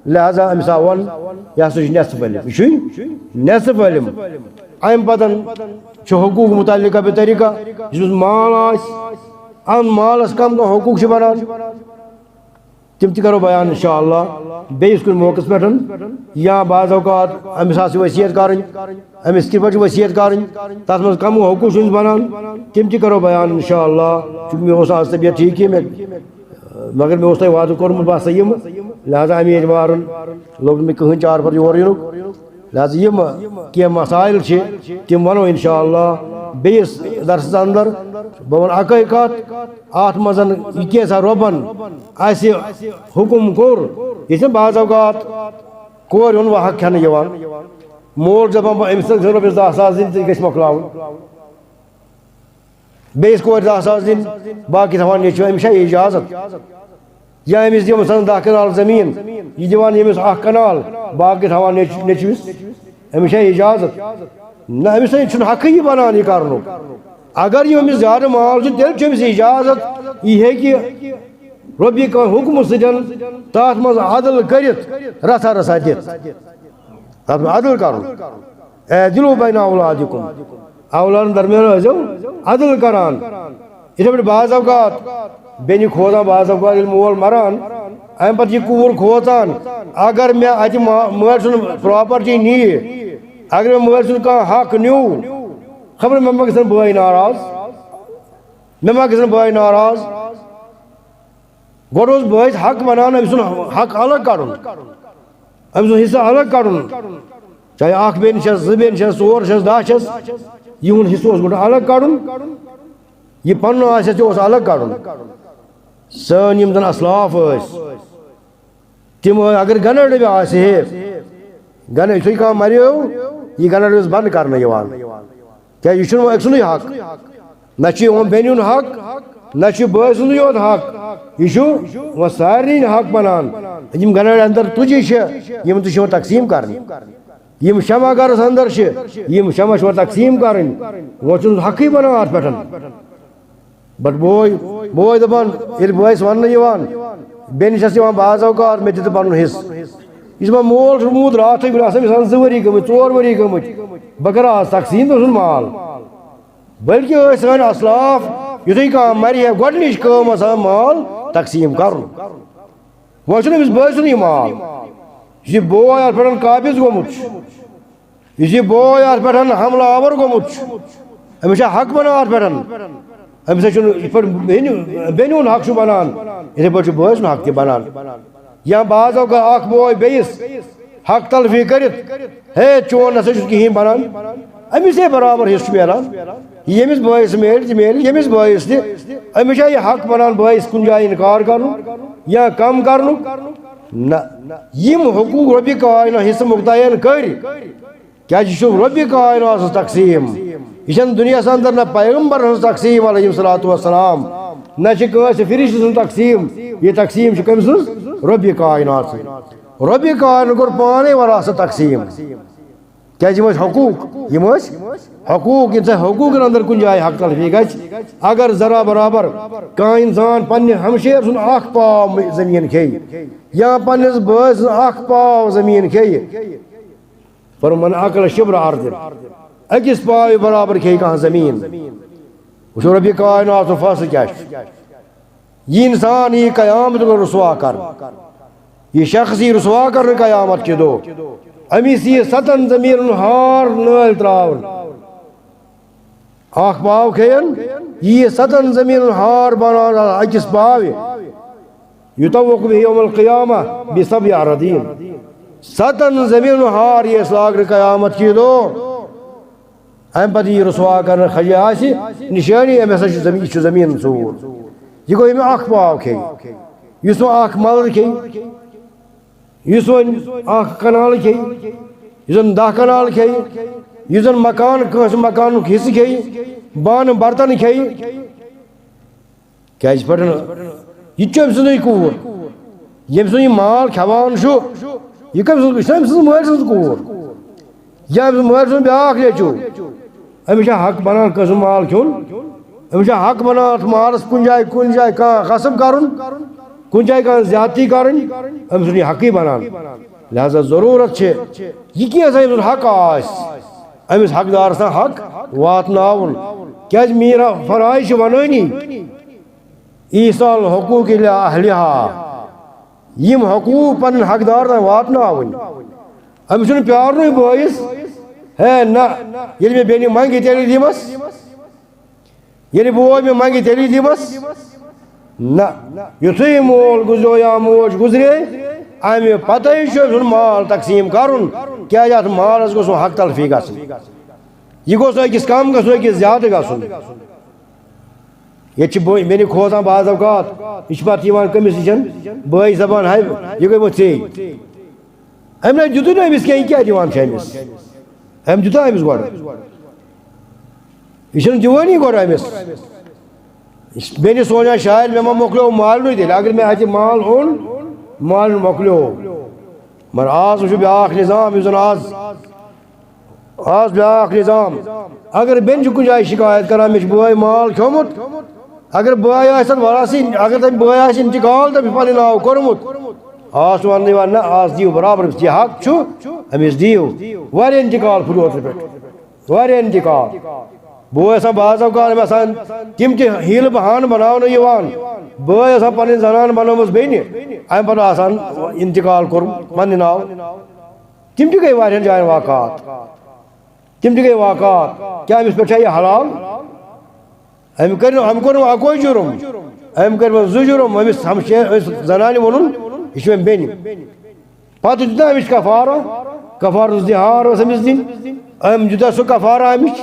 لہذا أمِس آو وَنہٕ، یہِ ہسا چھُ نصف علم۔ یہِ چھُے نصف علم۔ اَمہِ پتہٕ چھُ حقوق متعلقہ بطریقہ، یُس مال آسہِ، اَمہِ مالَس کم کم حقوق چھِ بنان، تِم تہِ کرو بیان انشاءاللہ بیٚیِس کُنہِ موقعس پٮ۪ٹھ، یا بعض اوقات أمِس آسہِ وصیت کرٕنۍ، أمِس کِتھ پٲٹھۍ چھِ وصیت کرٕنۍ، تَتھ منٛز کم حقوق چھِ أمِس بنان، تِم تہِ کرو بیان انشاءاللہ۔ چونکہ مےٚ اوس آز طبیعت ٹھیٖک کینٛہہ، مےٚ، مگر مےٚ اوس تۄہہِ وعدٕ کوٚرمُت، بہٕ ہسا یِمہٕ، لہذا اَمی اعتبارن لوٚگ نہٕ مےٚ کٕہٕنۍ چارٕ پتہٕ یور یِنُک۔ لہذا یِم کینٛہہ مسائل چھِ، تِم وَنو انشاءاللہ بیٚیِس درسَس اندر۔ بہٕ وَنہٕ اَکٲے کَتھ، اَتھ منٛز یہِ کینٛژھا رۄبَن اَسہِ حُکُم کوٚر، یہِ چھِنہٕ بعض اوقات کورِ ہُنٛد وۄنۍ حق کھٮ۪نہٕ یِوان۔ مول دَپان، بہٕ أمِس چھِ رۄپیَس دَہ ساس دِنۍ، تہٕ یہِ گژھِ مۄکلاوُن۔ بیٚیِس کورِ دَہ ساس دِنۍ، باقٕے تھاوان نیٚچوِ، أمِس چھا یہِ اجازت؟ یا أمِس دِمو مثلاً دَہ کنال زٔمیٖن، یہِ دِوان ییٚمِس اَکھ کنال، باقٕے تھاوان نیٚچ-، نیٚچوِس، أمِس چھا یہِ اجازت؟ نہ، أمِس ہے چھُنہٕ حقٕے یہِ بَنان یہِ کَرنُک۔ اگر یہِ أمِس زیادٕ مال چھُ، تیٚلہِ چھُ أمِس اجازت، یہِ ہیٚکہِ رۄبہِ کانٛہہ حُکمہٕ سۭتۍ تَتھ منٛز عدل کٔرِتھ، رَژھا رَژھا دِتھ۔ تَتھ منٛز عدل کَرُن۔ اعدلوا بین اولادکم۔ اولادن درمیان ٲسۍزیو عدل کران۔ یِتھے پٲٹھۍ بعض اوقات بیٚنہِ کھوژان، بعض اوقات ییٚلہِ مول مران، اَمہِ پتہٕ یہِ کوٗر کھوژان، اگر مےٚ اَتہِ ما-، مٲلۍ سُنٛد پراپرٹی نِیہِ، اگر مےٚ مٲلۍ سُنٛد کانٛہہ حق نیوٗ، خبر مےٚ ما گژھن بٲے ناراض، مےٚ ما گژھن بٲے ناراض۔ گۄڈٕ اوس بٲیِس حق بنان أمۍ سُنٛد حق الگ کڑُن، أمۍ سُنٛد حصہٕ الگ کڑُن۔ چاہے اکھ بیٚنہِ چھس، زٕ بیٚنہِ چھس، ژور چھس، دَہ چھس، یِہُنٛد حصہٕ اوس گۄڈٕ الگ کڑُن۔ یہِ پنُن آسہِ، تہِ اوس الگ کڑُن۔ سٲنۍ یِم زن اسلاف ٲسۍ، تِم ٲسۍ، اگر گنڈ ڈبہِ آسہِ ہے، گنڈ یُتھُے کانٛہہ مریو، یہِ گنڈ ڈبہِ اوس بنٛد کرنہٕ یِوان۔ کیٛازِ یہِ چھُنہٕ وۄنۍ أکۍ سُنٛدُے حق۔ نہ چھُ یِوان بیٚنہِ ہُنٛد حق، نہ چھُ بٲے سُنٛدُے یوت حق۔ یہِ چھُ وۄنۍ سارنٕے حق بنان۔ یِم گنڈ اندر تُجہِ چھِ، یِم تہِ چھِ یِوان تقسیٖم کرنہِ۔ یِم شمع گرس اندر چھِ، یِم شمع چھِ یِوان تقسیٖم کرٕنۍ۔ وۄنۍ چھُنہٕ حقٕے بنان اتھ پٮ۪ٹھ۔ بٹ بوے، بوے دپان، ییٚلہِ بٲیِس وننہٕ یِوان، بیٚنہِ چھس یِوان بعض اوقات، مےٚ تہِ تہٕ پنُن حصہٕ۔ یہِ چھُ دپان، مول چھُ موٗد راتھٕے، وُنہِ آسان أمِس آسان زٕ ؤری گٔمٕتۍ، ژور ؤری گٔمٕتۍ، بہٕ کرٕ آز تقسیٖم تٔمۍ سُنٛد مال۔ بلکہِ ٲسۍ سٲنۍ اسلاف، یُتھُے کانٛہہ مرِ ہے، گۄڈٕنِچ کٲم آسان مال تقسیٖم کرُن۔ وۄنۍ چھُنہٕ أمِس بٲے سُنٛدُے مال۔ یہِ چھُ بوے اتھ پٮ۪ٹھ قابض گوٚمُت چھُ۔ یُس یہِ بوے اتھ پٮ۪ٹھ حملہٕ آور گوٚمُت چھُ، أمِس چھا حق بنان اتھ پٮ۪ٹھ؟ أمِس ہے چھُنہٕ یِتھ پٲٹھۍ بیٚنہِ، بیٚنہِ ہُنٛد حق چھُ بنان، یِتھے پٲٹھۍ چھُ بٲے سُنٛد حق تہِ بنان۔ یا بعض اوقات اکھ بوے بیٚیِس حق تلفی کٔرِتھ، ہے، چون نسا چھُنہٕ کِہیٖنۍ بنان، أمِس ہے برابر حصہٕ چھُ میلان۔ ییٚمِس بٲیِس میلہِ تہِ میلہِ، ییٚمِس بٲیِس تہِ، أمِس چھا یہِ حق بنان بٲیِس کُنہِ جایہِ انکار کرنُک یا کم کرنُک؟ نہ، یِم حقوق رۄبِ کائنات حصہٕ مُقتعین کٔرۍ، کیازِ یہِ چھُ رۄبِ کائنات سٕنٛز تقسیٖم۔ یہِ چھَنہٕ دُنیاہَس اندر نہ پیغمبر سٕنٛز تقسیٖم علیہ الصلوۃ والسلام، نہ چھِ کٲنٛسہِ فرشتہٕ سٕنٛز تقسیٖم۔ یہِ تقسیٖم چھِ کٔمۍ سٕنٛز؟ رۄبِ کائنات سٕنٛز۔ رۄبِ کائنات کوٚر پانے وراثت تقسیٖم۔ کیازِ یِم ٲسۍ حقوٗق، یِم ٲسۍ حقوٗق، یِم ژےٚ حقوٗقن اندر کُنہِ جایہِ حق تلفی گژھِ، اگر ذرا برابر کانٛہہ انسان پننہِ ہمشیر سُنٛد اکھ پاو زٔمیٖن کھیٚیہِ یا پننِس بٲے سُنٛد اکھ پاو زٔمیٖن کھیٚیہِ، فرمایا، من اکل شبر ارض، أکِس پاوِ برابر کھیٚیہِ کانٛہہ زٔمیٖن۔ وٕچھو رۄبِ کائنات سُنٛد فٲصلہٕ کیٛاہ چھُ۔ یہِ انسان یی قیامت دۄہ رسوا کرنہٕ۔ یہِ شخص یی رسوا کرنہٕ قیامت کہِ دۄہ۔ أمِس یی ستن زٔمیٖنن ہار نٲلۍ تراونہٕ۔ اکھ پاو کھیٚیَن، یی ستن زٔمیٖنن ہار بناونہٕ أکِس پاوِ۔ یطوق به یوم القیامہ بسبع اراضین۔ ستن زمینن ہار ییس لاگنہٕ قیامت کہِ دۄہ۔ امہِ پتہٕ یی رسوا کرنہٕ، خجہِ آسہِ نشٲنی، أمۍ ہسا چھُ زمین، یہِ چھُ زمین ژوٗر۔ یہِ گوٚو، ییٚمہِ اکھ پاو کھیٚیہِ، یُس وۄنۍ اکھ ملر کھیٚیہِ، یُس وۄنۍ اکھ کنال کھیٚیہِ، یُس زن دَہ کنال کھیٚیہِ، یُس زن مکان، کٲنٛسہِ مکانُک حصہٕ کھیٚیہِ، بانہٕ برتن کھیٚیہِ، کیٛازِ پٮ۪ٹھ نہٕ؟ یہِ تہِ چھُ أمۍ سٕنٛزٕے کوٗر۔ ییٚمۍ سُنٛد یہِ مال کھٮ۪وان چھُ، یہِ کٔمۍ سٕنٛز؟ یہِ چھُنہ أمۍ سٕنٛز مٲلۍ سٕنٛز کوٗر۔ یا أمۍ سٕنٛز مٲلۍ سُنٛد بیٛاکھ نیٚچوٗ۔ أمِس چھا حق بنان کٲنٛسہِ ہُنٛد مال کھیوٚن؟ أمِس چھا حق بنان اَتھ مالَس کُنہِ جایہِ، کُنہِ جایہِ کانٛہہ غصب کرُن، کُنہِ جایہِ کانٛہہ زیادتی کرٕنۍ؟ أمۍ سُنٛد یہِ حقٕے بنان۔ لہذا ضروٗرت چھِ یہِ کینٛہہ زَن أمۍ سُنٛد حق آسہِ، أمِس حقدارس تام حق واتناوُن۔ کیٛازِ میٖرا فرائض چھِ ونٲنی، ایصال حقوق الی اہلہا، یِم حقوق پنٕنۍ حقدار تام واتناوٕنۍ۔ أمِس چھُنہٕ پیارنُے بٲیِس، ہے نہ، ییٚلہِ مےٚ بیٚنہِ منٛگہِ تیٚلہِ دِمس، ییٚلہِ بوے مےٚ منٛگہِ تیٚلی دِمس۔ نہ، یُتھُے مول گُزریو یا موج گُزرے، اَمہِ پَتَے چھُ أمۍ سُنٛد مال تقسیٖم کَرُن، کیٛازِ اَتھ مالَس گوٚژھ نہٕ حق تلفی گژھٕنۍ۔ یہِ گوٚژھ نہٕ أکِس کَم گژھُن، أکِس زیادٕ گژھُن۔ ییٚتہِ چھِ بٲے، مےٚ نہِ کھوژان بعض اوقات، یہِ چھِ پَتہٕ یِوان کٔمِس نِش؟ بٲیِس دَپان، ہے، یہِ گٔے وۄنۍ ژے۔ أمۍ نَے دیُتُے نہٕ أمِس کینٛہہ، یہِ کیٛاہ دِوان چھِ أمِس؟ أمۍ دیُتا أمِس گۄڈٕ۔ یہِ چھُنہٕ دِوٲنی گۄڈٕ أمِس۔ یہِ چھُ بیٚنہِ سونٛچان، شاید مےٚ ما مۄکلیو مالنُے تیٚلہِ۔ اگر مےٚ اَتہِ مال اوٚن، مالنہِ مۄکلیو۔ مگر آز وٕچھو بیٛاکھ نظام، یُس زَن آز، آز بیٛاکھ نظام۔ اگر بیٚنہِ چھِ کُنہِ جایہِ شکایت کران، مےٚ چھُ بٲے مال کھیوٚمُت، اگر بٲے آسہِ تَتھ وَرَسٕے، اگر تٔمۍ بٲے آسہِ انتقال تہٕ أمِس پَنٕنۍ ناو کوٚرمُت، آز چھُ وَننٕے وَنان، نہ، آز دِیِو برابر، أمِس یہِ حق چھُ، أمِس دِیِو۔ واریاہ انتقال پھُٹہِ اوترٕ پٮ۪ٹھ۔ واریاہ انتقال۔ بہٕ اوسَن بعض اوقات آسان تِم تہِ حیٖلہٕ بہانہٕ بناونہٕ یِوان۔ بٲے آسان پنٕنۍ زنان بنٲومٕژ بیٚنہِ، اَمہِ پتہٕ آسان انتقال کوٚرمُت پننہِ ناو۔ تِم تہِ گٔے واریاہن جاین واقعات۔ تِم تہِ گٔے واقعات۔ کیٛاہ أمِس پٮ۪ٹھ چھا یہِ حلال؟ أمۍ کٔرۍ نہٕ، أمۍ کوٚر نہٕ اَکوے جُرُم، أمۍ کٔرۍ وۄنۍ زٕ جُرُم۔ أمِس ہمشیر، أمِس زنانہِ ووٚنُن، یہِ چھِ وۄنۍ بیٚنہِ۔ پتہٕ دیُت نہٕ أمِس کفارہ، کفارہ الظہار ٲس أمِس دِنۍ۔ أمۍ دیُتا سُہ کفارہ أمِس،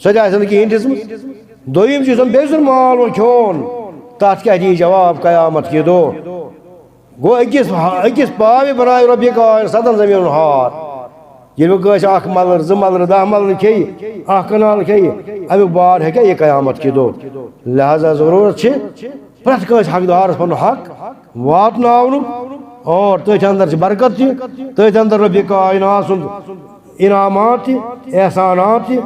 سۄ تہِ آسہِ نہٕ کِہیٖنۍ دِژمٕژ۔ دوٚیِم چیٖز، أمۍ بیٚیہِ سُنٛد مال وۄنۍ کھیوٚن، تَتھ کیٛاہ دِیہِ جواب قیامت کہِ دۄہ؟ گوٚو أکِس، أکِس پاوِ بنایہِ رۄبِ کائنات ستن زٔمیٖنَن ہار۔ ییٚلہِ وۄنۍ کٲنٛسہِ اکھ ملر، زٕ ملرٕ، دَہ ملرٕ کھیٚیہِ، اکھ کنال کھیٚیہِ، اَمیُک بار ہیٚکیٛاہ یہِ قیامت کہِ دۄہ؟ لہذا ضروٗرت چھِ پرٛٮ۪تھ کٲنٛسہِ حقدارس پنُن حق واتناونُک، اور تٔتھۍ اندر چھِ برکت تہِ، تٔتھۍ اندر رۄبِ کائنات سُنٛد انعامات تہِ، احسانات تہِ۔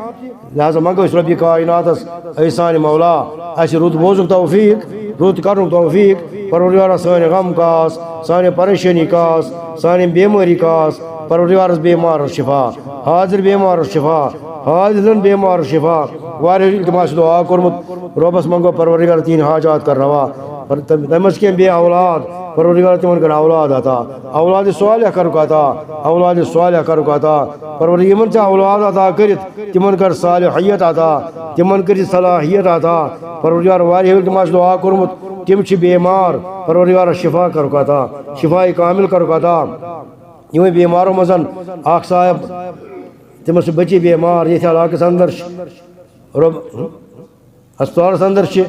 لہذا منٛگو أسۍ رۄبِ کائناتس، اے سانہِ مولا، اَسہِ رُت بوزُک توفیق، رُت کرنُک توفیق۔ پروردگارا، سٲنۍ غم کاس، سانہِ پریشٲنی کاس، سانہِ بیمٲری کاس۔ پروردگارس بیمارس شفا، حاضر بیمارس شفا، حاضرن بیمارس شفا۔ واریاہ التماس دعا کوٚرمُت، رۄبس منٛگو پروردگار تِہنٛدۍ حاجات کر روا۔ پر-، تم-، تمہِ منٛز کینٛہہ بے اولاد، پروردگار تِمن کر اولاد عطا، اولاد صالح کرُکھ عطا، اولاد صالح کرُکھ عطا۔ پروردگار یِمن ژےٚ اولاد عطا کٔرِتھ، تِمن کر صالحیت عطا، تِمن کٔرِتھ صلاحیت عطا۔ پروردگار واریاہ التماس دعا کوٚرمُت، تِم چھِ بیمار، پروردگار شفا کرُکھ عطا، شفا کامل کرُکھ عطا۔ یِمے بیمارو منٛز اکھ صاحب، تٔمِس چھِ بٔچی بیمار، ییٚتھۍ علاقس اندر چھِ۔ رۄب-، ہسپتالس اندر چھِ۔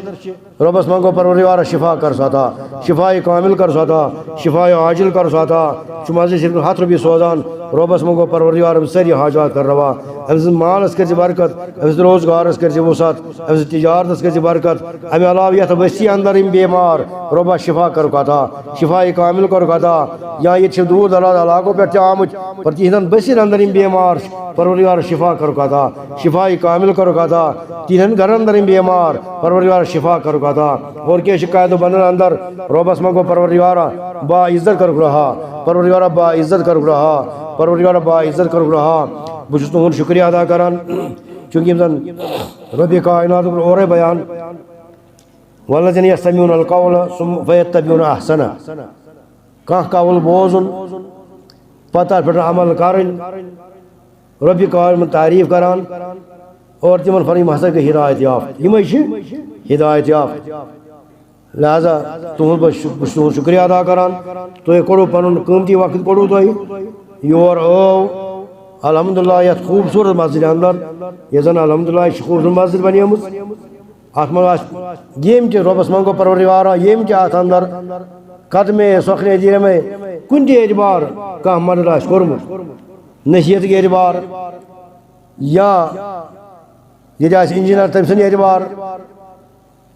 رۄبس منٛگو پروردگارا شفا کر سُہ عطا، شفا کامل کر سُہ عطا، شفا عاجل کر سُہ عطا۔ چھُ مسجد شریف ہتھ رۄپیہِ سوزان، رۄبس منٛگو پروردگار أمۍ سٲری حاجات کر روا۔ أمۍ سٕنٛز مالس کٔرۍ زِ برکت، أمۍ سٕنٛز روزگارس کٔرۍ زِ وسعت، أمۍ سٕنٛز تجارتس کٔرۍ زِ برکت۔ امہِ علاوٕ یتھ بستی اندر یِم بیمار، رۄبا شفا کرُکھ عطا، شفا کامل کرُکھ عطا۔ یا ییٚتہِ چھِ دوٗر دراز علاقو پٮ۪ٹھ تہِ آمٕتۍ، پر تِہنٛدٮ۪ن بسین اندر یِم بیمار چھِ، پروردگار شفا کرُکھ عطا، شفا کامل کرُکھ عطا۔ تِہنٛدٮ۪ن گرن اندر یِم بیمار، پروردگار شفا کرُکھ عطا۔ اور کینٛہہ شکایتو بندن اندر، رۄبس منٛگو پروردگارا با عزت کرُکھ رہا، پروردگارا با عزت کرُکھ رہا، پروردگارا با عزت کرُکھ رہا۔ بہٕ چھُس تُہُنٛد شُکریہ ادا کران، چونکہ یِم زن رۄبِ کائنات کوٚر اورے بیان، والذین یستمعون القول ثم فیتبعون احسنہ۔ کانٛہہ قول بوزُن، پتہٕ تتھ پٮ۪ٹھ عمل کرٕنۍ، رۄبِ کائنات تعریف کران اور تِمن فرماوان، یِم ہسا گٔے ہدایت یافتہٕ، یِمے چھِ ہدایت یافتہٕ۔ لہذا تُہُنٛد بہٕ شُ-، بہٕ چھُس تُہُنٛد شُکریہ ادا کران، تُہۍ کوٚڑوٕ پنُن قۭمتی وقت کوٚڑوٕ تۄہہِ یور آو۔ الحمدللہ، یتھ خوٗبصوٗرت مسجدِ اندر، یۄس زن الحمدللہ یہِ چھِ خوٗبصوٗرت مسجد بنیمٕژ، اتھ منٛز آسہِ ییٚمۍ تہِ، رۄبس منٛگو پروردگارا، ییٚمۍ تہِ اتھ اندر قدمے سۄکھنے دیرمے کُنہِ تہِ اعتبار کانٛہہ مدد آسہِ کوٚرمُت، نصیحتٕکۍ اعتبار یا ییٚتہِ آسہِ انجینئر تٔمۍ سٕنٛدِ اعتبار،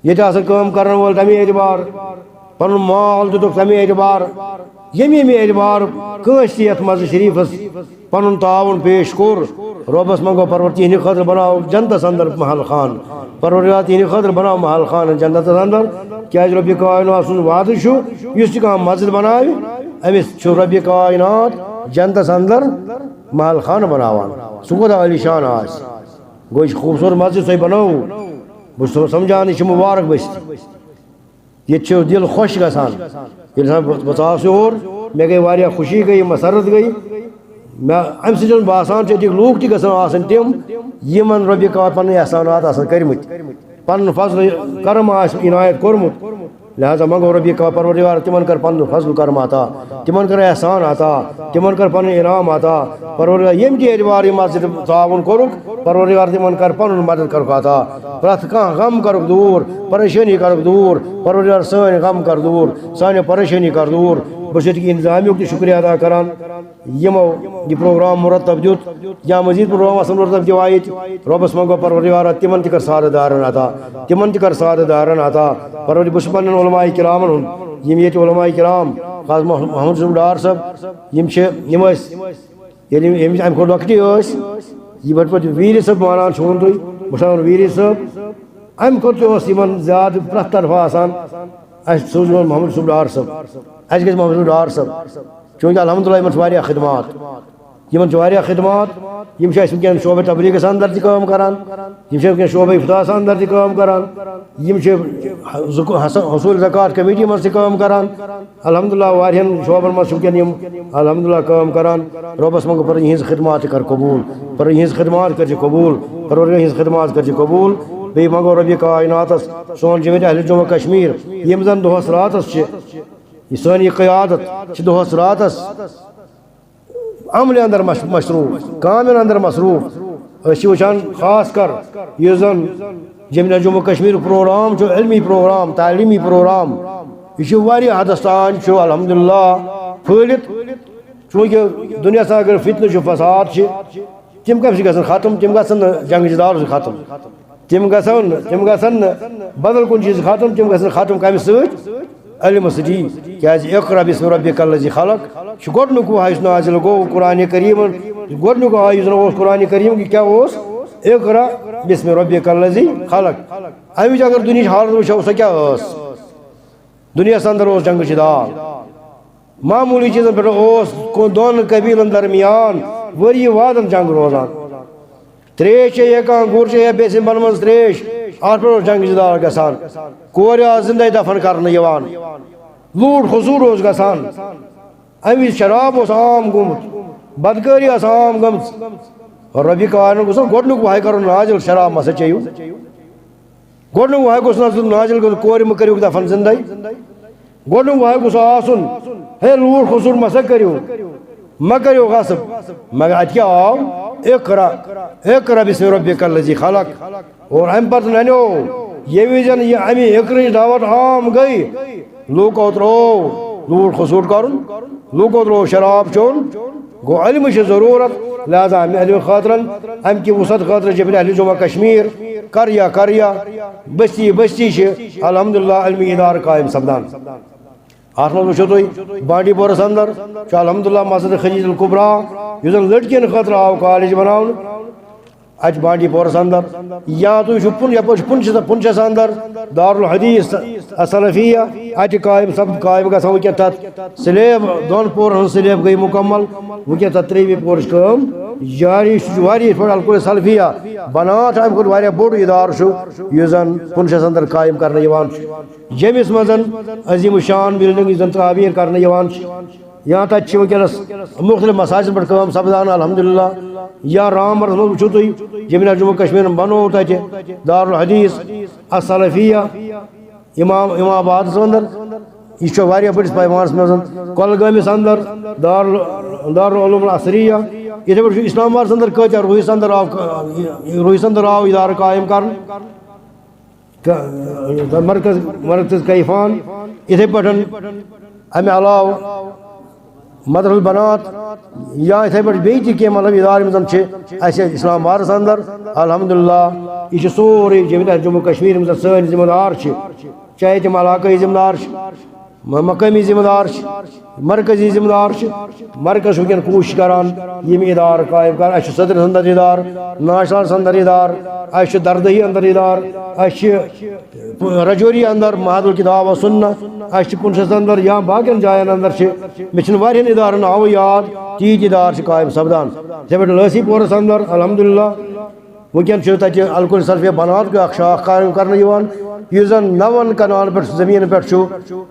ییٚتہِ آسن کٲم کرن وٲلۍ تَمے اعتبار، پنُن مال دِتُکھ تَمے اعتبار، ییٚمہِ ییٚمہِ اعتبار کٲنٛسہِ تہِ یَتھ مسجد شریٖفس پنُن تعاوُن پیش کوٚر، رۄبس منٛگو پرور تِہنٛدِ خٲطرٕ بناو جنتس اندر محل خان، پروردگار تِہنٛدِ خٲطرٕ بناو محل خان جنتس اندر، کیازِ رۄبِ کائنات سُنٛد وعدٕ چھُ، یُس تہِ کانٛہہ مسجد بناوِ، أمِس چھُ رۄبِ کائنات جنتس اندر محل خان بناوان۔ سُہ کوٗتاہ عالی شان آسہِ۔ گوٚو، یہِ چھِ خوٗبصوٗرت مسجد، تۄہہِ بنٲوٕو۔ بہٕ چھُس سمجھان، یہِ چھِ مُبارک بٔستی۔ ییٚتہِ چھُ دِل خۄش گژھان۔ ییٚلہِ زَن بہٕ، بہٕ ژاس یور، مےٚ گٔے واریاہ خوشی گٔے، مسرت گٔے۔ مےٚ، اَمہِ سۭتۍ اوس باسان، چھِ ییٚتِکۍ لوٗکھ تہِ گژھن آسٕنۍ تِم، یِمن رۄبِ کائنات پنٕنۍ احسانات آسن کٔرمٕتۍ، پنُن فضل کرم آسہِ عنایت کوٚرمُت۔ لہذا منگو رۄبِ کائنات پروردگار تِمن کر پنُن فضل کرم عطا، تِمن کر احسان عطا، تِمن کر پنُن انعام عطا۔ پروردگار، ییٚمہِ تہِ اعتبار یہِ مسجد تعاوُن کوٚرُکھ، پروردگار تِمن کر پنُن مدد کرُکھ عطا۔ پرٛٮ۪تھ کانٛہہ غم کرُکھ دوٗر، پریشٲنی کرُکھ دوٗر۔ پروردگار، سٲنۍ غم کر دوٗر، سانہِ پریشٲنی کر دوٗر۔ بہٕ چھُس ییٚتہِ انتظامیُک تہِ شُکریہ ادا کران۔ یِمو یہِ پروگرام مرتب دیُت یا مزید پروگرام آسن مرتب دِوان ییٚتہِ، رۄبس منٛگو پروردگارا، تِمن تہِ کر سعادت دارن عطا، تِمن تہِ کر سعادت دارن عطا۔ پروردگار، بہٕ چھُس پننٮ۪ن علماء کرامن ہُنٛد، یِم ییٚتہِ علماء کرام، خاص مح-، محمد یوسف ڈار صٲب، یِم چھِ، یِم ٲسۍ، ییٚلہِ یِم، یِم اَمہِ کھۄتہٕ لۄکٹی ٲسۍ، یہِ پٲٹھۍ پٲٹھۍ ویٖری صٲب مانان چھُ وۄنۍ تُہۍ، بہٕ چھُس وَنان ویٖری صٲب، اَمہِ کھۄتہٕ تہِ اوس یِمن زیادٕ پرٛٮ۪تھ طرفہٕ آسان، اَسہِ سوٗز یِمن محمد یوسف ڈار صٲب، اَسہِ گژھِ محمد یوسف ڈار صٲب۔ چوٗنٛکہِ الحمدللہ یِمن چھِ واریاہ خدمات، یِمن چھِ واریاہ خدمات، یِم چھِ اَسہِ وٕنکیٚن شعبہٕ تبلیغس اندر تہِ کٲم کران، یِم چھِ وٕنکیٚن شعبہٕ افتاہس اندر تہِ کٲم کران، یِم چھِ زُک-، حس-، حصوٗل زکوٰۃ کمیٹی منٛز تہِ کٲم کران۔ الحمدللہ واریاہن شعبن منٛز چھِ وٕنکیٚن یِم الحمدللہ کٲم کران۔ رۄبس منٛگو پتہٕ یِہنٛز خدمات تہِ کر قبوٗل، پتہٕ یِہنٛز خدمات کٔرزِ قبوٗل، پروردگار یِہنٛز خدمات کٔرزِ قبوٗل۔ بیٚیہِ منٛگو رۄبِ کائناتس سون جمعیت اہل جموں کشمیر، یِم زن دۄہس راتس چھِ، یہِ سٲنۍ یہِ قیادت چھِ دۄہس راتس عملہِ اندر مش-، مصروٗف، کامٮ۪ن اندر مصروٗف۔ أسۍ چھِ وٕچھان خاص کر یُس زن جمعیت جموں کشمیر پروگرام چھُ، علمی پروگرام، تعلیمی پروگرام، یہِ چھُ واریاہ حدس تام چھُ الحمدللہ پھٔہلِتھ۔ چوٗنٛکہِ دُنیاہس اگر فتنہٕ چھُ، فساد چھِ، تِم کَمہِ سۭتۍ گژھن ختم؟ تِم گژھن نہٕ جنگ جدال سۭتۍ ختم۔ تِم گژھن نہٕ، تِم گژھن نہٕ بدل کُنہِ چیٖزٕ ختم، تِم گژھن ختم کَمہِ سۭتۍ؟ علمہٕ سۭتی۔ کیٛازِ اقرا باسم ربک الذی خلق چھُ گۄڈٕنیُک وحی یُس نازل گوٚو قرآن کریٖمن، گۄڈٕنیُک وحی یُس زن اوس قرآن کریم کہِ کیٛاہ اوس؟ اقرا باسم ربک الذی خلق۔ اَمِچ اگر دُنیہٕچ حالت وٕچھو، سۄ کیٛاہ ٲس؟ دُنیاہس اندر اوس جنگ جدال، معموٗلی چیٖزن پٮ۪ٹھ اوس کو-، دۄن قبیٖلن درمیان ؤری وادن جنگ روزان۔ ترٛیش چھے ہٮ۪کان، گُر چھے ہٮ۪کان، بیٚیہِ سٕنٛدِ بنہٕ منٛز ترٛیش، اَتھ پٮ۪ٹھ اوس جنگ جدال گژھان۔ کورِ آسہٕ زِندَے دفن کرنہٕ یِوان۔ لوٗٹھ خسوٗٹ اوس گژھان۔ اَمہِ وِزِ شراب اوس عام گوٚمُت، بدکٲری ٲس عام گٔمٕژ۔ رۄبِ کائنات گوٚژھ گۄڈٕنیُک وحی کرُن نازل، شراب مہ سا چیٚیِو۔ گۄڈٕنیُک وحی گوٚژھ نازل، نازل گوٚژھ، کورِ مہ کٔرِو دفن زِندَے۔ گۄڈٕنیُک وحی گوٚژھ آسُن، ہے لوٗٹھ خسوٗٹ مہ سا کٔرِو، مہ کٔرِو غصب۔ مگر اَتہِ کیٛاہ آو؟ اقرا، اقرا باسم ربک الذی خلق۔ اور اَمہِ پتہٕ نَنیو، ییٚمہِ وِزِ یہِ اَمہِ اقرٕچ دعوت عام گٔے، لوٗکو ترٛوو لوٗٹھ خسوٗٹ کرُن، لوٗکو ترٛوو شراب چیوٚن، گوٚو علمٕچ چھِ ضروٗرت، لہذا اَمہِ علمہٕ خٲطرٕ، اَمہِ کہِ وُسعت خٲطرٕ چھِ اہل جموں کشمیر قریہ قریہ، بستی بستی چھِ الحمدللہ علمی ادارٕ قائم سپدان۔ اَتھ منٛز وٕچھِو تُہۍ بانڈی پورس اندر چھُ الحمدللہ مسجد خدیجہ الکبریٰ، یُس زن لڑکین خٲطرٕ آو کالج بناونہٕ، اَتہِ بانڈی پورس اندر، یا تُہۍ وٕچھِو پُن-، یپٲرۍ چھُ پُنچس، پُنچس اندر دارالحدیث السلفیہ، اَتہِ قائم سپد، قائم گژھان وٕنکیٚن تَتھ سلیب، دۄن پورن ہٕنٛز سلیب گٔے مُکمل، وٕنکیٚن تَتھ ترٛیٚیِمہِ پورٕچ کٲم جاری۔ سُہ چھُ واریاہ یِتھ پٲٹھۍ الکل سلفیہ بنان چھُ، اَمہِ کھۄتہٕ واریاہ بوٚڑ ادارٕ چھُ، یُس زن پُنچس اندر قائم کرنہٕ یِوان چھُ، ییٚمِس منٛز عظیم الشان بلڈنگ یُس زن تعمیٖر کرنہٕ یِوان چھُ۔ یا تَتہِ چھِ وٕنکیٚنَس مُختٔلِف مساجدن پٮ۪ٹھ کٲم سپدان، الحمدللہ۔ یا رامبنَس منٛز وٕچھِو تُہۍ، جمعیت جموں کشمیٖرَن بنوو تَتہِ دارالحدیث السلفیہ، امام، امام آبادَس اندر۔ یہِ چھُ واریاہ بٔڑِس پیمانَس منٛز۔ کۄلگٲمِس اندر دار-، دارالعلوم العصریہ۔ یِتھَے پٲٹھۍ چھُ اسلام آبادَس اندر کۭتیٛاہ، روہِس اندر آو، روہِس اندر آو ادارٕ قائم کرنہٕ۔ ک-، مرکز، مرکز کیفان، یِتھَے پٲٹھۍ اَمہِ علاوٕ مدرسہ البنات یا یِتھَے پٲٹھۍ بیٚیہِ تہِ کینٛہہ، مطلب، ادارٕ یِم زَن چھِ اَسہِ اسلام آبادَس اندر، الحمدللہ، یہِ چھِ سورُے جمعیت جموں کشمیر یِم زَن سٲنۍ ذمہٕ دار چھِ، چاہے تِم علاقٲیی ذمہٕ دار چھِ، م-، مقٲمی ذمہٕ دار چھِ، مرکزی ذمہٕ دار چھِ۔ مرکز چھُ وٕنکیٚن کوٗشِش کران یِم ادارٕ قٲیِم کران۔ اَسہِ چھُ صدرس اندر ادارٕ، ناشنالس اندر ادارٕ، اَسہِ چھُ دردہی اندر ادارٕ، اَسہِ چھِ رجوری اندر محد الکتاب و سنہ، اَسہِ چھِ پُنچھس اندر یا باقین جاین اندر چھِ، مےٚ چھِنہٕ واریاہن ادارن ناوٕ یاد، تیٖتۍ ادارٕ چھِ قٲیِم سپدان۔ یِتھے پٲٹھۍ لٲسی پورس اندر الحمدللہ وٕنکیٚن چھُ تَتہِ الکل سلفیہ بنات اکھ شاخ قٲیِم کرنہٕ یِوان، یُس زن نَوَن کنالن پٮ۪ٹھ زٔمیٖنن پٮ۪ٹھ چھُ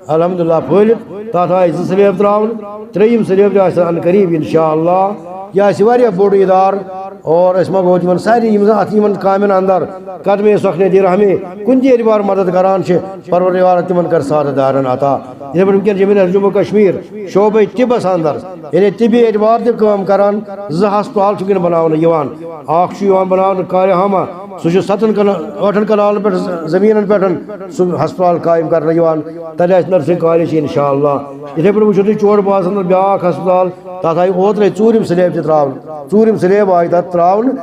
الحمدللہ پھٔہلِتھ۔ تَتھ آیہِ زٕ سلیب ترٛاونہٕ، ترٛیٚیِم سلیب تہِ آسہِ عنقریب انشاءاللہ۔ یہِ آسہِ واریاہ بوٚڑ ادارٕ اور أسۍ منٛگو تِمن سارنٕے یِم زن اتھ یِمن کامٮ۪ن اندر قدمے سخنے دِر ہمے کُنہِ تہِ اعتبار مدد کران چھِ، پروردگار تِمن کر سعادت دارن عطا۔ یِتھے پٲٹھۍ وٕنکیٚن جمعیت جموں کشمیر شعبے طبس اندر، یعنی طبی اعتبار تہِ کٲم کران، زٕ ہسپتال چھِ وٕنکیٚن بناونہٕ یِوان۔ اکھ چھُ یِوان بناونہٕ کالہِ ہامہ، سُہ چھُ ستن کنال، ٲٹھن کنالن پٮ۪ٹھ ز-، زٔمیٖنن پٮ۪ٹھ سُہ ہسپتال قٲیِم کرنہٕ یِوان۔ تَتہِ آسہِ نرسنگ کالج انشاءاللہ۔ یِتھے پٲٹھۍ وٕچھِو تُہۍ چور بازرس اندر بیٛاکھ ہسپتال، تَتھ آیہِ اوترے ژوٗرِم سلیب تہِ ترٛاونہٕ، ژوٗرِم سلیب آیہِ تَتھ ترٛاونہٕ۔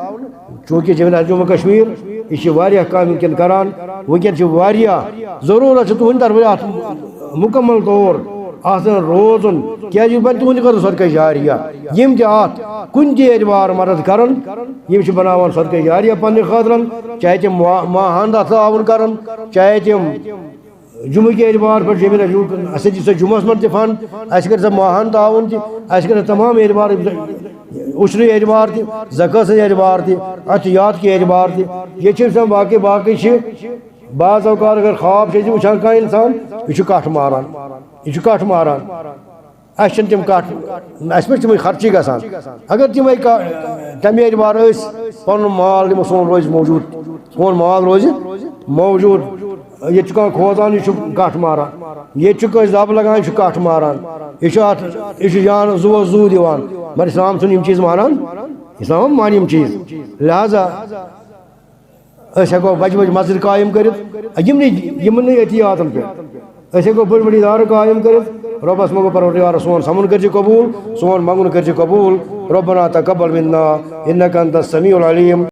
چوٗنٛکہِ جمعیت جموں کشمیر، یہِ چھِ واریاہ کامہِ وٕنکیٚن کران۔ وٕنکیٚن چھِ واریاہ ضروٗرت چھِ تُہنٛدِ طرفہٕ اَتھ مکمل طور آسان روزُن، کیازِ یہِ بنہِ تُہنٛدِ خٲطرٕ صدقہ جاریہ۔ یِم تہِ اَتھ کُنہِ تہِ اعتبار مدد کرن، یِم چھِ بناوان صدقہ جاریہ پننہِ خٲطرٕ، چاہے تِم ما-، ماہانہ تعاون کرن، چاہے تِم جمعہ کہِ اعتبار پٮ۪ٹھ ییٚمہِ لٹہِ اَسہِ دِژ سۄ جمعس منٛز تہِ فنڈ، اَسہِ کٔر سۄ ماہانہ تعاون تہِ، اَسہِ کٔر سۄ تمام اعتبار، عشرٕ اعتبار تہِ، زکٲژ اعتبار تہِ، عطیات کہِ اعتبار تہِ۔ ییٚتہِ چھِ أسۍ باقٕے، باقٕے چھِ بعض اوقات اگر خواب چھِ أسۍ وٕچھان کانٛہہ انسان، یہِ چھُ کٹھ ماران، یہِ چھُ کٹھ ماران۔ اَسہِ چھِنہٕ تِم کَٹھ، اَسہِ پٮ۪ٹھ تِمَے خرچی گژھان۔ اگر تِمَے کا-، تَمہِ اعتبار أسۍ پَنُن مال دِمو، سون روزِ موجوٗد، سون مال روزِ موجوٗد۔ ییٚتہِ چھُ کانٛہہ کھوژان، یہِ چھُ کَٹھ ماران۔ ییٚتہِ چھُ کٲنٛسہِ دَب لَگان، یہِ چھُ کَٹھ ماران۔ یہِ چھُ اَتھ، یہِ چھُ جان زُوَس زُو دِوان۔ مگر اِسلام چھُنہٕ یِم چیٖز مانان۔ اِسلام مانہِ یِم چیٖز۔ لہذا أسۍ ہٮ۪کو بَجہِ بَجہِ مسجد قٲیِم کٔرِتھ، یِمنٕے، یِمنٕے عطیاتَن پٮ۪ٹھ۔ أسۍ ہٮ۪کو بٔڑۍ بٔڑۍ ادارٕ قٲیِم کٔرِتھ۔ رۄبَس منٛگو پروردگار سون سَمُن کٔرۍ زِ قبوٗل، سون منٛگُن کٔرۍ زِ قبوٗل۔ ربنا تقبل منا انک انت السمیع العلیم۔